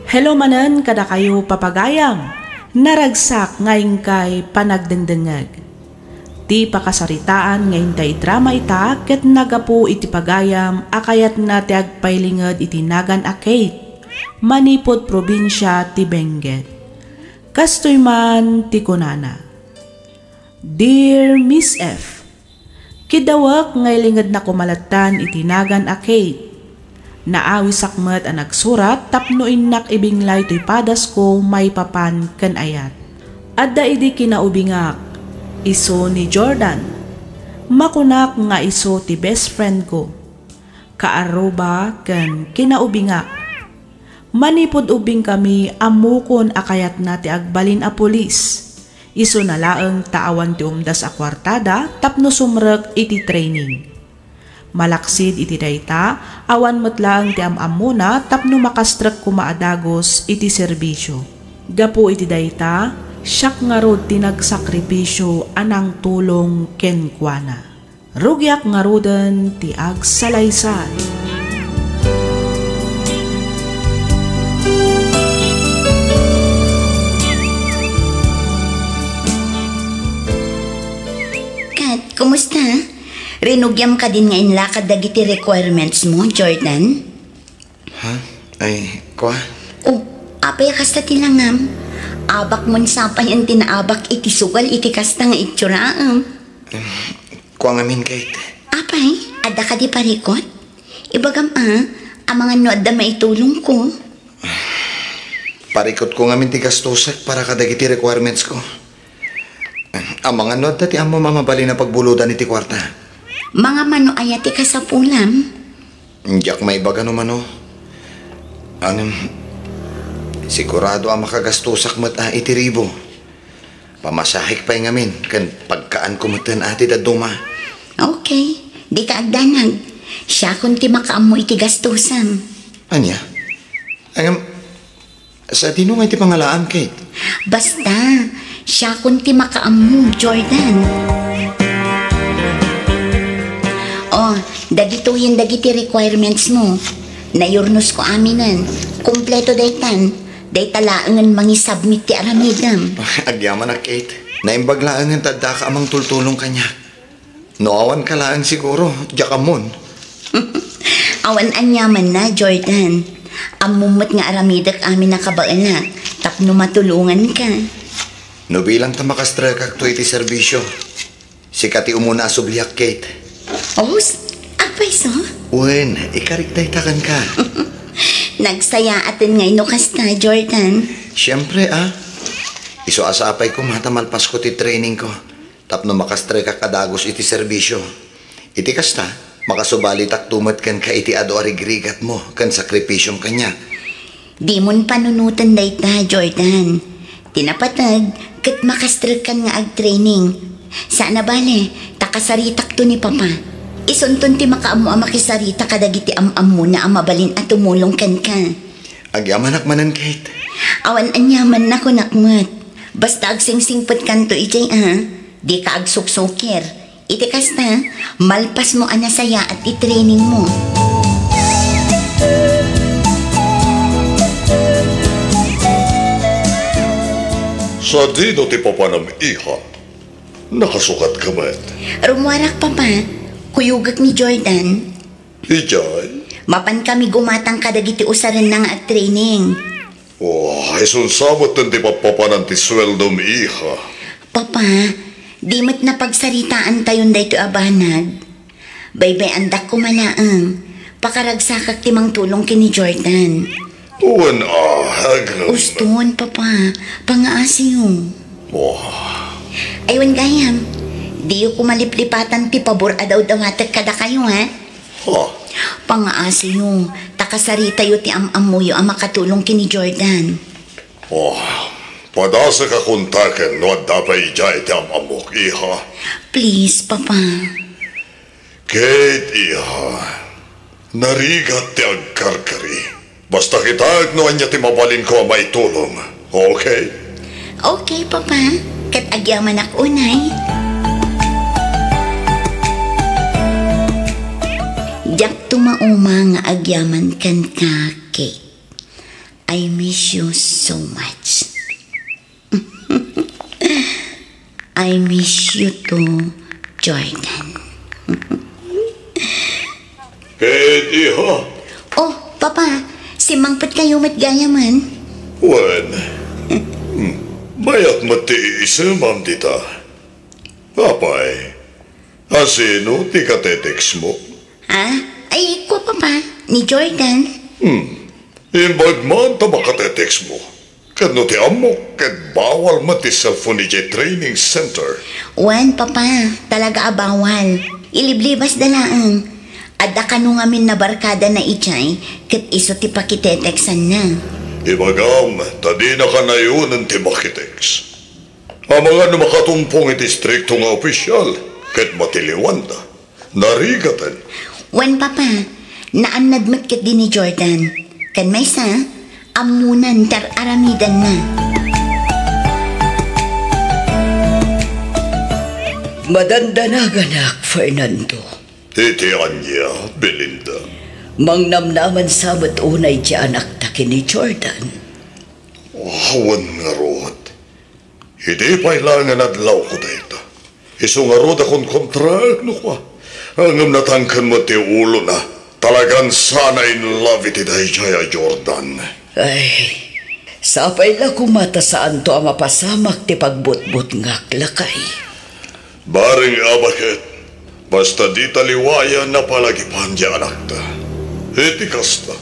Hello manen kadakayo, papagayam. Naragsak nga inkay panagdengdengngeg. Ti pakasaritaan nga intay drama ita ket nagapu iti pagayam a kayatna ti agpailinged iti nagan a Kate, manipud probinsia ti Benguet. Kastoy man ti kunana, "Dear Miss F, kiddawek nga ilingedna koma lattan iti nagan a Kate. Naawisak met a nagsurat tapno innak ibinglay toy padasko maipapan ken ayat. Adda idi kinaubingak, isu ni Jordan. Makunak nga isu ti best friend ko. Kaarruba ken kinaubingak. Manipud ubingkami, ammokon a kayatna ti agbalin a pulis. Isuna laeng ta awan ti umdas a kuartada tapno sumrek iti training. Malaksid iti dayta, awan met laeng ti am-ammona tapno makastrek koma a dagus iti serbisio. Gapu iti dayta, siak ngarud ti nagsakripisio a nangtulong kenkuana. Rugiak ngaruden ti agsalaysay." Musta? Rinugiam kadin nga inlakad dagiti requirements mo, Jordan? Ha? Ay, kua? Oh, apay a kasta ti langam? Abak mon sapayan ti naabak iti sugal iti kasta nga itsuraem. Kua ngamin, Kate. Apay, adda kadi parikot? Ibagam a, amangan no adda maitulongko. Parikotko ngamin ti gastusek para kadagiti requirements ko. Amangan no adda ti ammom a mabalin a pagbulodan iti kuarta. Mangmano aya ti kasapulam? Diak maibaga no mano. Ngem, sigurado a makagastusak met a iti ribu. Pamasahek pay ngamin, ken pagkaanko metten a ti dadduma. Okay, dika agdanag. Siakon ti makaammo iti gastusam. Ania? Ngem, sadino nga iti pangalaam, Kate? Basta, siakon ti makaammo, Jordan. Oh, dagitoyen dagiti requirements mo. Nayurnosko aminen. Kompleto daytan. Dayta laengen mangisubmit ti aramidem. Agyamanak, Kate. Naimbag laengen ta addaka a mangtultulong kaniak. No awanka laeng siguro, diak ammon. Awan aniamanna, Jordan. Ammom met nga aramidek amin a kabaelak tapno matulonganka. No bilang ta makastrekakto iti serbisio, sika ti umuna a subliak, Kate. Os, agpayso? Wen, ikarik dayta kenka. Nagsayaaten ngay no kasta, Jordan. Siempre, a. Isu a sapay koma ta malpasko ti training ko. Tapno makastrekak a dagus iti serbisio. Iti kasta, makasubalitakto met kenka iti adu a rigrigatmo ken sakripisiom kaniak. Dimon panunoten dayta, Jordan. Ti napateg, ket makastrekkan nga agtraining. Saan a bale, ta kasaritakto ni Papa. Isunton ti makaammo a makisarita kadagiti am-ammona a mabalin a tumulong kenka. Agyamanak manen, Kate. Awan aniamanna, kunak met. Basta agsingsingpetkanto idiay a, dika agsuksukir. Iti kasta, malpasmo a nasayaat ti training mo. Sadino ti papanam, iha? Nakasukatka met? Rummuarak, Papa. Kuyogek ni Jordan. Idiay? Mapan kami gumatang kadagiti usarenna nga agtraining. Oh, isu sa metten ti pappapanan ti sueldom, iha. Papa, di met napagsaritaantayon daytoy a banag. Baybay-andak koma laeng. Pakaragsakak ti mangtulong ken ni Jordan. Wen a, agem. Uston, Papa. Pangaasiyo. Oh. Ay, wen gayam. Diyo koma liplipatan ti pabor a dawdawatek kadakayo, ha? Ha? Pangaasiyo, ta kasaritayo ti am-ammoyo a makatulong ken ni Jordan. Oh, padasek a kontaken no adda pay idiay ti am-ammok, iha. Please, Papa. Kate, iha, narigat ti agkarkari. Basta kitaek no ania ti mabalinko a maitulong. Okay? Okay, Papa. Ket agyamanak unay. Diak tumauma nga agyaman kenka, Kate. I miss you so much. I miss you too, Jordan. Kate, iha. Oh, Papa, simmangpetkayo met gayamen. Wen, hmm, mayat met ti iisemam dita. Apay, asino ti katetext mo? Ah, ay, kua, Papa, ni Jordan. Hmm, imbag man ta makatetext mo. Ket no ti ammok, ket bawal met ti cellphone idiay training center. Wen, Papa, talaga a bawal. Iliblibasda laeng. Adda kano ngamin nabarkadana idiay, ket isu ti pakiteteksanna. Ibagam, ta dinaka nayonen ti makitext. Amangan no makatumpong iti istrikto nga opisial, ket matiliwanda. Narigaten. Wen, Papa, naannad met ketdi ni Jordan. Ken maysa, ammonan ti ar-aramidanna. Madandanaganak, Fernando. Iti ania, Belinda? Mangnamnaman sa met unay ti anakta ken ni Jordan. Awan ngarud. Idi pay laeng nga adlawko dayta. Isu ngarud a konkontraek no kua. Ngem natangken met ti ulona. Talagan sana in love iti daydiay a Jordan. Ay, sapay la koma ta saanto a mapasamak ti pagbutbutngak, lakay. Bareng a baket, basta dita liwayan a palagipan ti anakta. Iti kasta,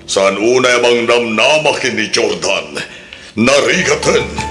saan unay a mangnamnama ken ni Jordan. Narigaten.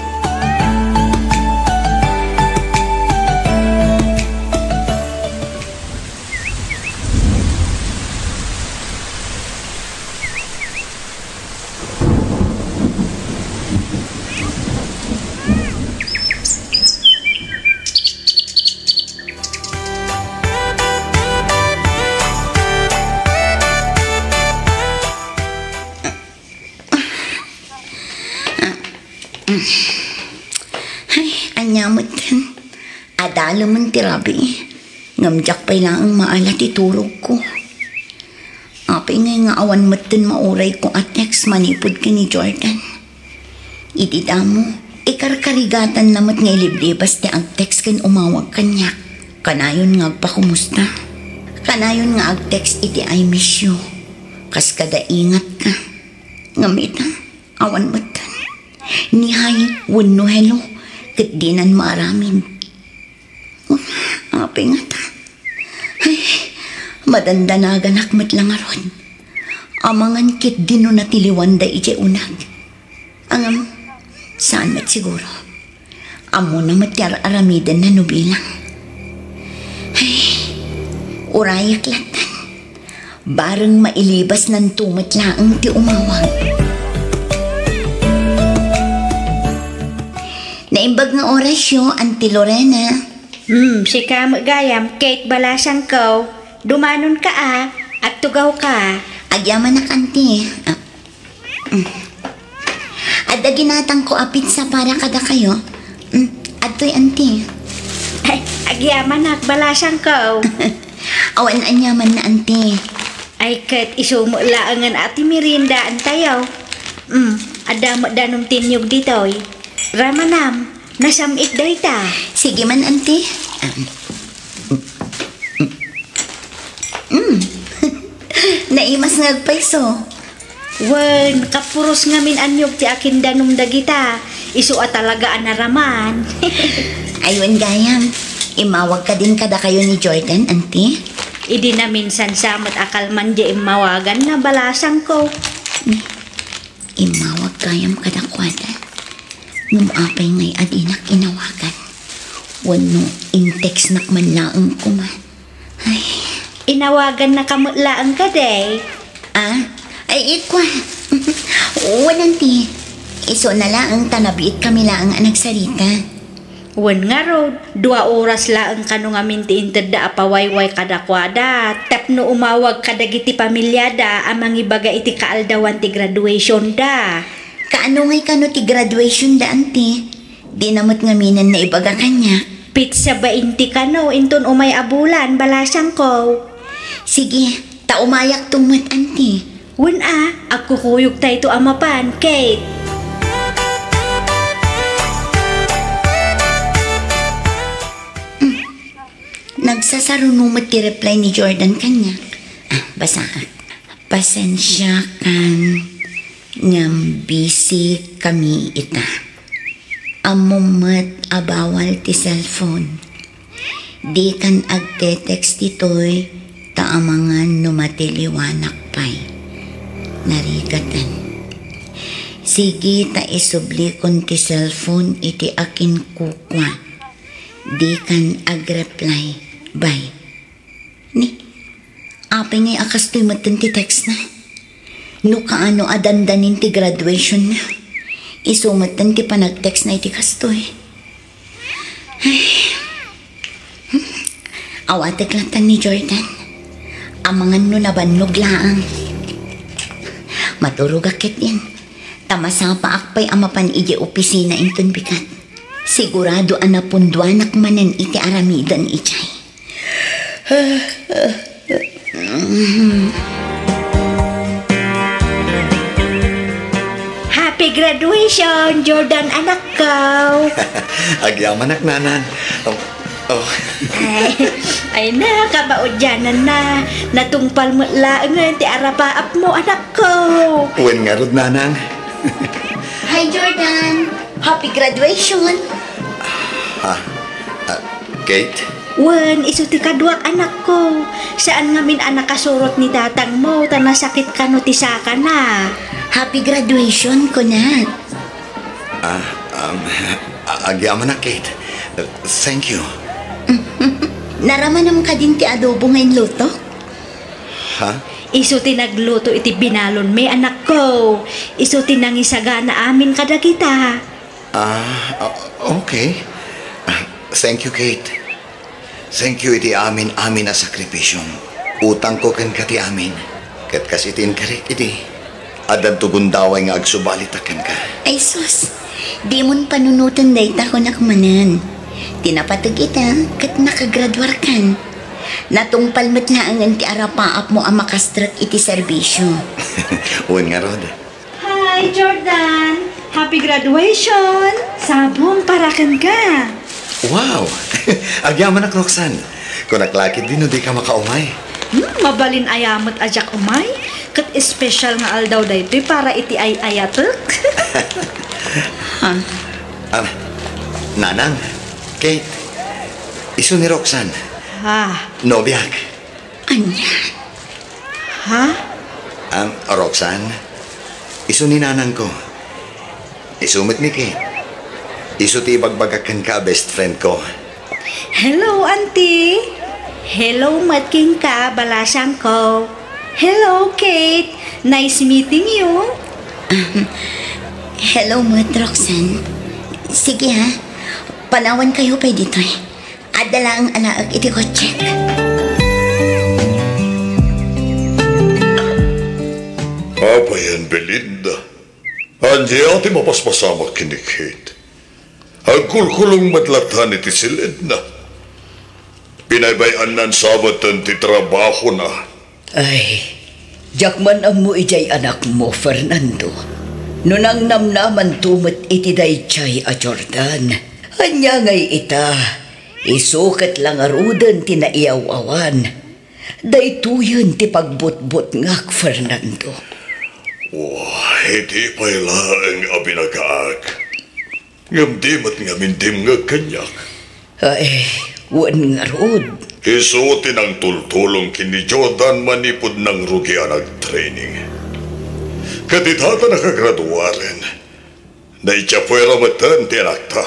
Ay, ania metten. Adalemen ti rabii, ngem diak pay laeng maala ti turogko. Apay ngay nga awan metten maurayko a text manipud ken ni Jordan? Idi damo, ikarkarigatanna met nga iliblibas ti ag-text ken umawag kaniak. Kanayon nga agpakumusta. Kanayon nga ag-text iti "I miss you", kas kada "Ingat ka." Ngem ita, awan metten. Ni hi wenno hello, ket dinan maaramid. Apay ngata? Ay, madandanaganak met la ngarud. Amangan ketdi no natiliwanda idiay uneg. Ngem, saan met siguro. Ammona met ti ar-aramidenna no bilang. Ay, urayek lattan. Bareng mailibasnanto met laeng ti umawag. Naimbag nga orasyo, Auntie Lorena. Hmm, sika met gayam, Kate, balasangko. Dumanonka a, agtugawka. Agyamanak, Auntie. Ah, mm. Adda ginatangko a pizza para kadakayo. Mm, adtoy, Auntie. Ay, agyamanak, balasangko. Awan aniamanna, Auntie. Ay, ket isu met laengen a ti meriendaantayo. Mm, adda met danum ti innyog ditoy. Ramanam, nasam-it dayta. Sige man, Auntie. Mm. Naimas nga agpayso. Wen, kapuros ngamin annyog ti akindanum dagita. Isu a talaga a naraman. Ay, wen gayam, immawag kadin kadakayo ni Jordan, Auntie? Idi naminsan sa met a kalman diay immawaganna, balasangko. Immawag gayam kadakuada. Ngem apay ngay a dinak inawagan? Wenno in-textnak man laeng koma? Ay. Inawagannaka met laeng kadi? Ah? Ay, ikua. Wen, Auntie. Isuna laeng ta nabiitkami laeng a nagsarita. Wen ngarud, dua oras laeng kano ngamin ti intedda a pawayway kadakuada tapno umawag kadagiti pamiliada a mangibaga iti kaaldawan ti graduationda. Kaano ngay kano ti graduationda, Auntie? Dina met ngaminen naibaga kaniak. Petsa bainte kano inton umay a bulan, balasangko. Sige, ta umayakto met, Auntie. Wen a, agkukuyogtayto a mapan, Kate. Mm. Nagsasaruno met ti reply ni Jordan kaniak. Ah, basaak. Pasensiakan ngem busy kami ita. Ammom met a bawal ti cellphone. Dikan agte-text ditoy ta amangan no matiliwanak pay. Narigaten. Sige ta isublikon ti cellphone iti akinkukua. Dikan agreply. Bye. Ni, apay ngay a kastoy metten ti textna? No kaano a dandanin ti graduationna, isu metten ti panagtextna iti kastoy. Ay. Awatek lattan ni Jordan. Amangan no nabannog laeng. Maturogak ketdin. Ta masapaak pay a mapan idiay opisina inton bigat. Sigurado a napunduanak manen iti aramiden idiay. Happy graduation, Jordan, anakko! Agyamanak, Nanang. Um, Oh. Ay, ay na, kamaudiananna. Natungpal met laengen ti arapaapmo, anakko. Wen ngarud, nanang. Hi, Jordan. Happy graduation. Ha? Ah, Kate? Wen, isu ti kaduak, anakko. Saan ngamin a nakasurot ni tatangmo, ta nasakit kano ti sakana. Happy graduation, kunak. Ah, um, a-, agyamanak, Kate. Thank you. Naramanam kadin ti adobo nga inlutok? Ha? Isu ti nagluto iti binalonmi, anakko. Isu ti nangisagana amin kadagita. Ah, o-, okay. Ah, thank you, Kate. Thank you iti amin-amin a sakripisiom. Utangko kenka ti amin. Ket kas iti inkarik idi, addanto gundaway nga agsubalitak kenka. Ay sus, dimon panunoten dayta, kunak manen. Ti napateg ita, ket nakagraduarkan. Natungpal met laengen ti arapaapmo a makastrek iti serbisio. Wen ngarud. Hi, Jordan! Happy graduation! Sabong para kenka! Wow! Agyamanak, Roxanne. Kunak la ketdi no dika makaumay. Hmm, mabalin aya met a diak umay? Ket espesyal nga aldaw daytoy para iti ay-ayatek. Ha? Ah, Nanang, Kate, isu ni Roxanne. Ah. Nobiak. Ania? Ha? Ang Roxanne, isu ni nanangko. Isu met ni Kate. Isu ti ibagbagak kenka a best friend ko. Hello, Auntie. Hello met kenka, balasangko. Hello, Kate. Nice meeting you. Hello met, Roxanne. Sige, ha. Panawan kayo pay ditoy. Adda laeng alaek iti kotsek. Apay, Belinda, ania ti mapaspasamak ken ni Kate? Agkulkulong met latta iti siledna. Binaybay-annan sa metten ti trabahona. Ay, diak man ammo idiay anakmo, Fernando. No nangnamnamanto met iti daydiay a Jordan, ania ngay ita? Isu ket la ngaruden ti naiyaw-awan. Daytoyen ti pagbutbutngak, Fernando. Wah, idi pay laeng a binagaak. Ngem di met ngamin dimngeg kaniak. Ay, wen ngarud. Isu ti nangtultulong ken ni Jordan manipud nangrugi a nagtraining. Ket ita ta nakagraduaren, naitsapuera metten ti anakta.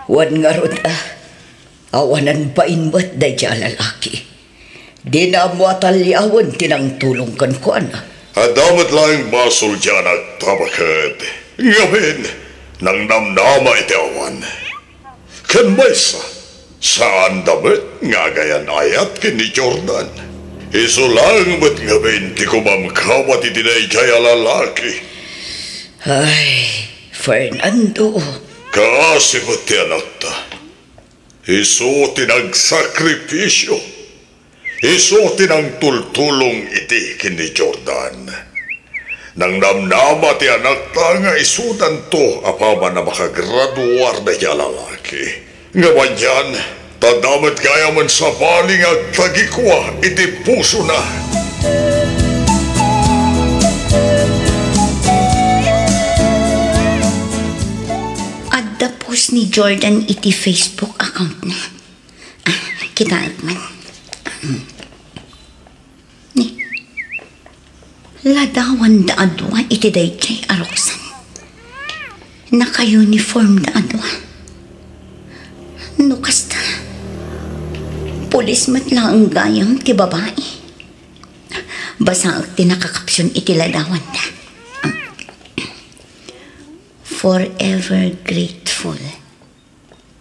Wen ngarud a, awanan bain met daydiay a lalaki. Dina ammo a taliawen ti nangtulong kenkuana. Adda met laeng basol diay anakta baket. Ngamin, nangnamnama iti awan. Ken maysa, saanda met nga agayan-ayat ken ni Jordan. Isu laeng met ngamin ti kumamkabat iti daydiay a lalaki. Ay, Fernando. Kaasi met ti anakta. Isu ti nagsakripisio. Isu ti nangtultulong iti ken ni Jordan. Nangnamnama ti anakta nga isudanto apaman a makagraduar daydiay a lalaki. Ngem anian, ta adda met gayamen sabali nga agtagikua iti pusona. Adda post ni Jordan iti Facebook accountna. Ah, kitaek man. Ni, ladawanda a dua iti daydiay a Roxanne. Naka-uniformda a dua. No kasta, pulis met laeng gayam ti babai. Basaek ti nakakapsion iti ladawanda. Forever grateful.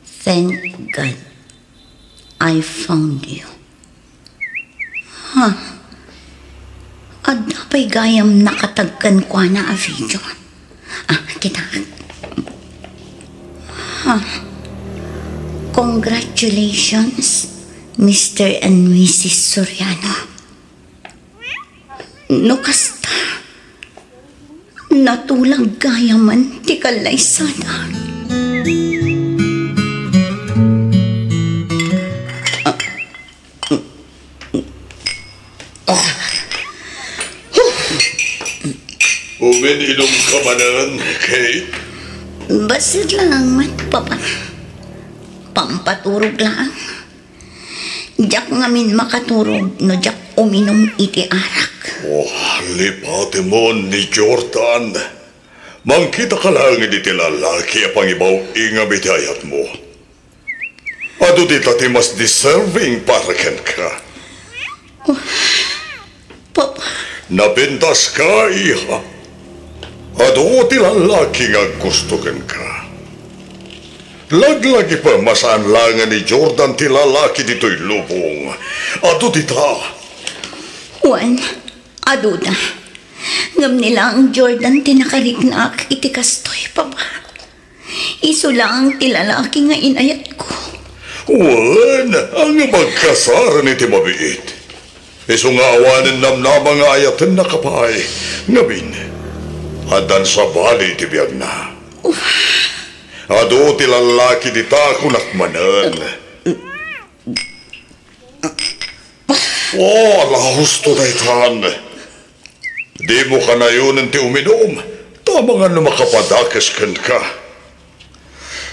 Thank God I found you. Ha? Adda pay gayam nakatag kenkuana a video. Ah, kitaek. Ha? Congratulations, Mister and Missus Soriano. No kasta, natulag gayamen ti kallaysada. Umin-inumka manen, Kate? Bassit laeng met, Papa. Pampaturog laeng. Diak ngamin makaturog no diak uminum iti arak. Oh, lipatemon ni Jordan. Mangkitaka laeng iti lalaki a pangibaw-ingam iti ayatmo. Adu dita ti mas deserving para kenka. Oh, Papa. Napintaska, iha. Adu ti lalaki nga aggusto kenka. Laglagipem a saan laengen ni Jordan ti lalaki ditoy lubong. Adu dita. Wen, aduda. Ngem ni laeng Jordan ti nakariknak iti kastoy, Papa. Isu laeng ti lalaki nga inayatko. Wen, ngem agkasaren iti mabiit. Isu nga awanen namnama nga ayatennaka pay. Ngamin, addan sabali iti biagna. Adu ti lalaki dita, kunak manen. Oh, ala, husto daytan. Dimo kanayonen ti uminum, ta amangan no makapadakes kenka.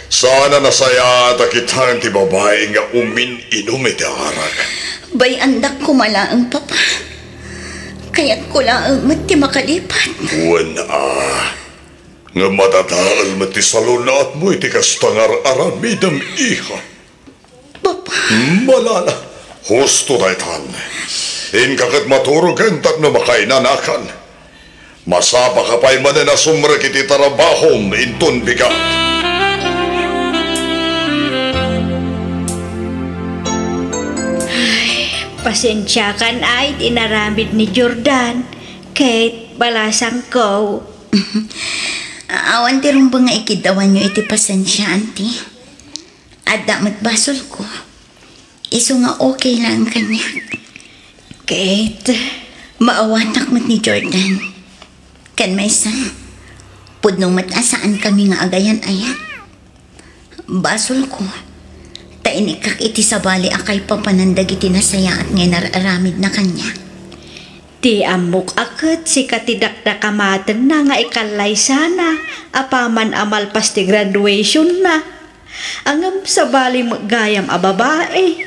Saan a nasayaat a kitaen ti babai nga umin-inum iti arak. Bay-andak koma laeng, Papa. Kayatko laeng met ti makalipat. Wen a. Ngem madadael met ti salun-atmo iti kasta nga ar-aramidem, iha. Papa. Malala, husto daytan. Inka ket maturogen tapno makainanakan. Masapaka pay manen a sumrek iti tarabahom inton bigat. Ay, pasensiakan ay ti inaramid ni Jordan. Kate, balasangko. Awan ti rumbeng nga ikiddawanyo iti pasensia, Auntie. Adda met basolko. Isu nga okay laeng kaniak. Kate, maawatak met ni Jordan. Ken maysa, pudno met a saankami nga agayan-ayat. Basolko, ta inikkak iti sabali a kaipapanan dagiti nasayaat nga inar-aramidna kaniak. Ti ammok a ket sika ti dakdakamatenna nga ikallaysana apaman a malpas ti graduationna. Ngem sabali met gayam a babai.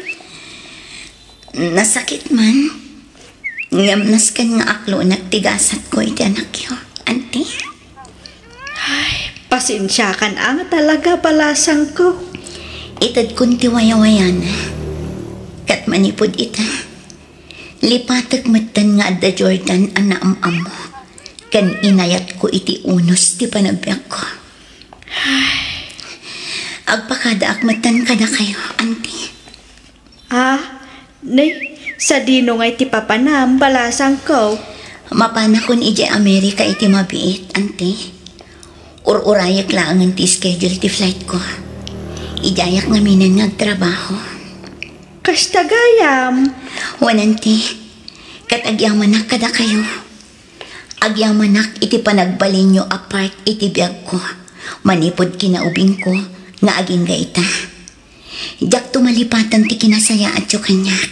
Nasakit man. Ngem nasken nga aklonak ti gasatko iti anakyo, Auntie. Ay, pasensiakan a nga talaga, balasangko. Itedkon ti wayawayana. Ket manipud ita, lipatek metten nga adda Jordan a naam-ammo ken inayatko iti unos ti panagbiagko. Agpakadaak metten kadakayo, Auntie. Ah, ne, sadino ngay ti papanam, balasangko? Mapanakon idiay Amerika iti mabiit, Auntie. Ur-urayek laengen ti schedule ti flightko. Idiayak ngaminen nga agtrabaho. Kasta gayam? Wen, Auntie. Ket agyamanak kadakayo. Agyamanak iti panagbalinyo a part iti biagko manipud kinaubingko nga agingga ita. Diakto malipatan ti kinasayaatyo kaniak.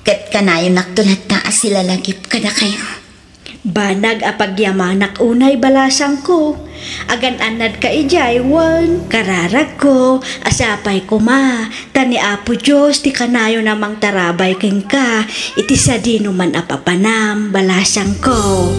Ket kanayonakto latta a silalagip kadakayo. Banag a pagyamanak unay, balasangko. Agan-annadka idiay wen kararagko a sapay koma, ta ni Apo Dios ti kanayon a mangtarabay kenka iti sadinoman a papanam, balasangko.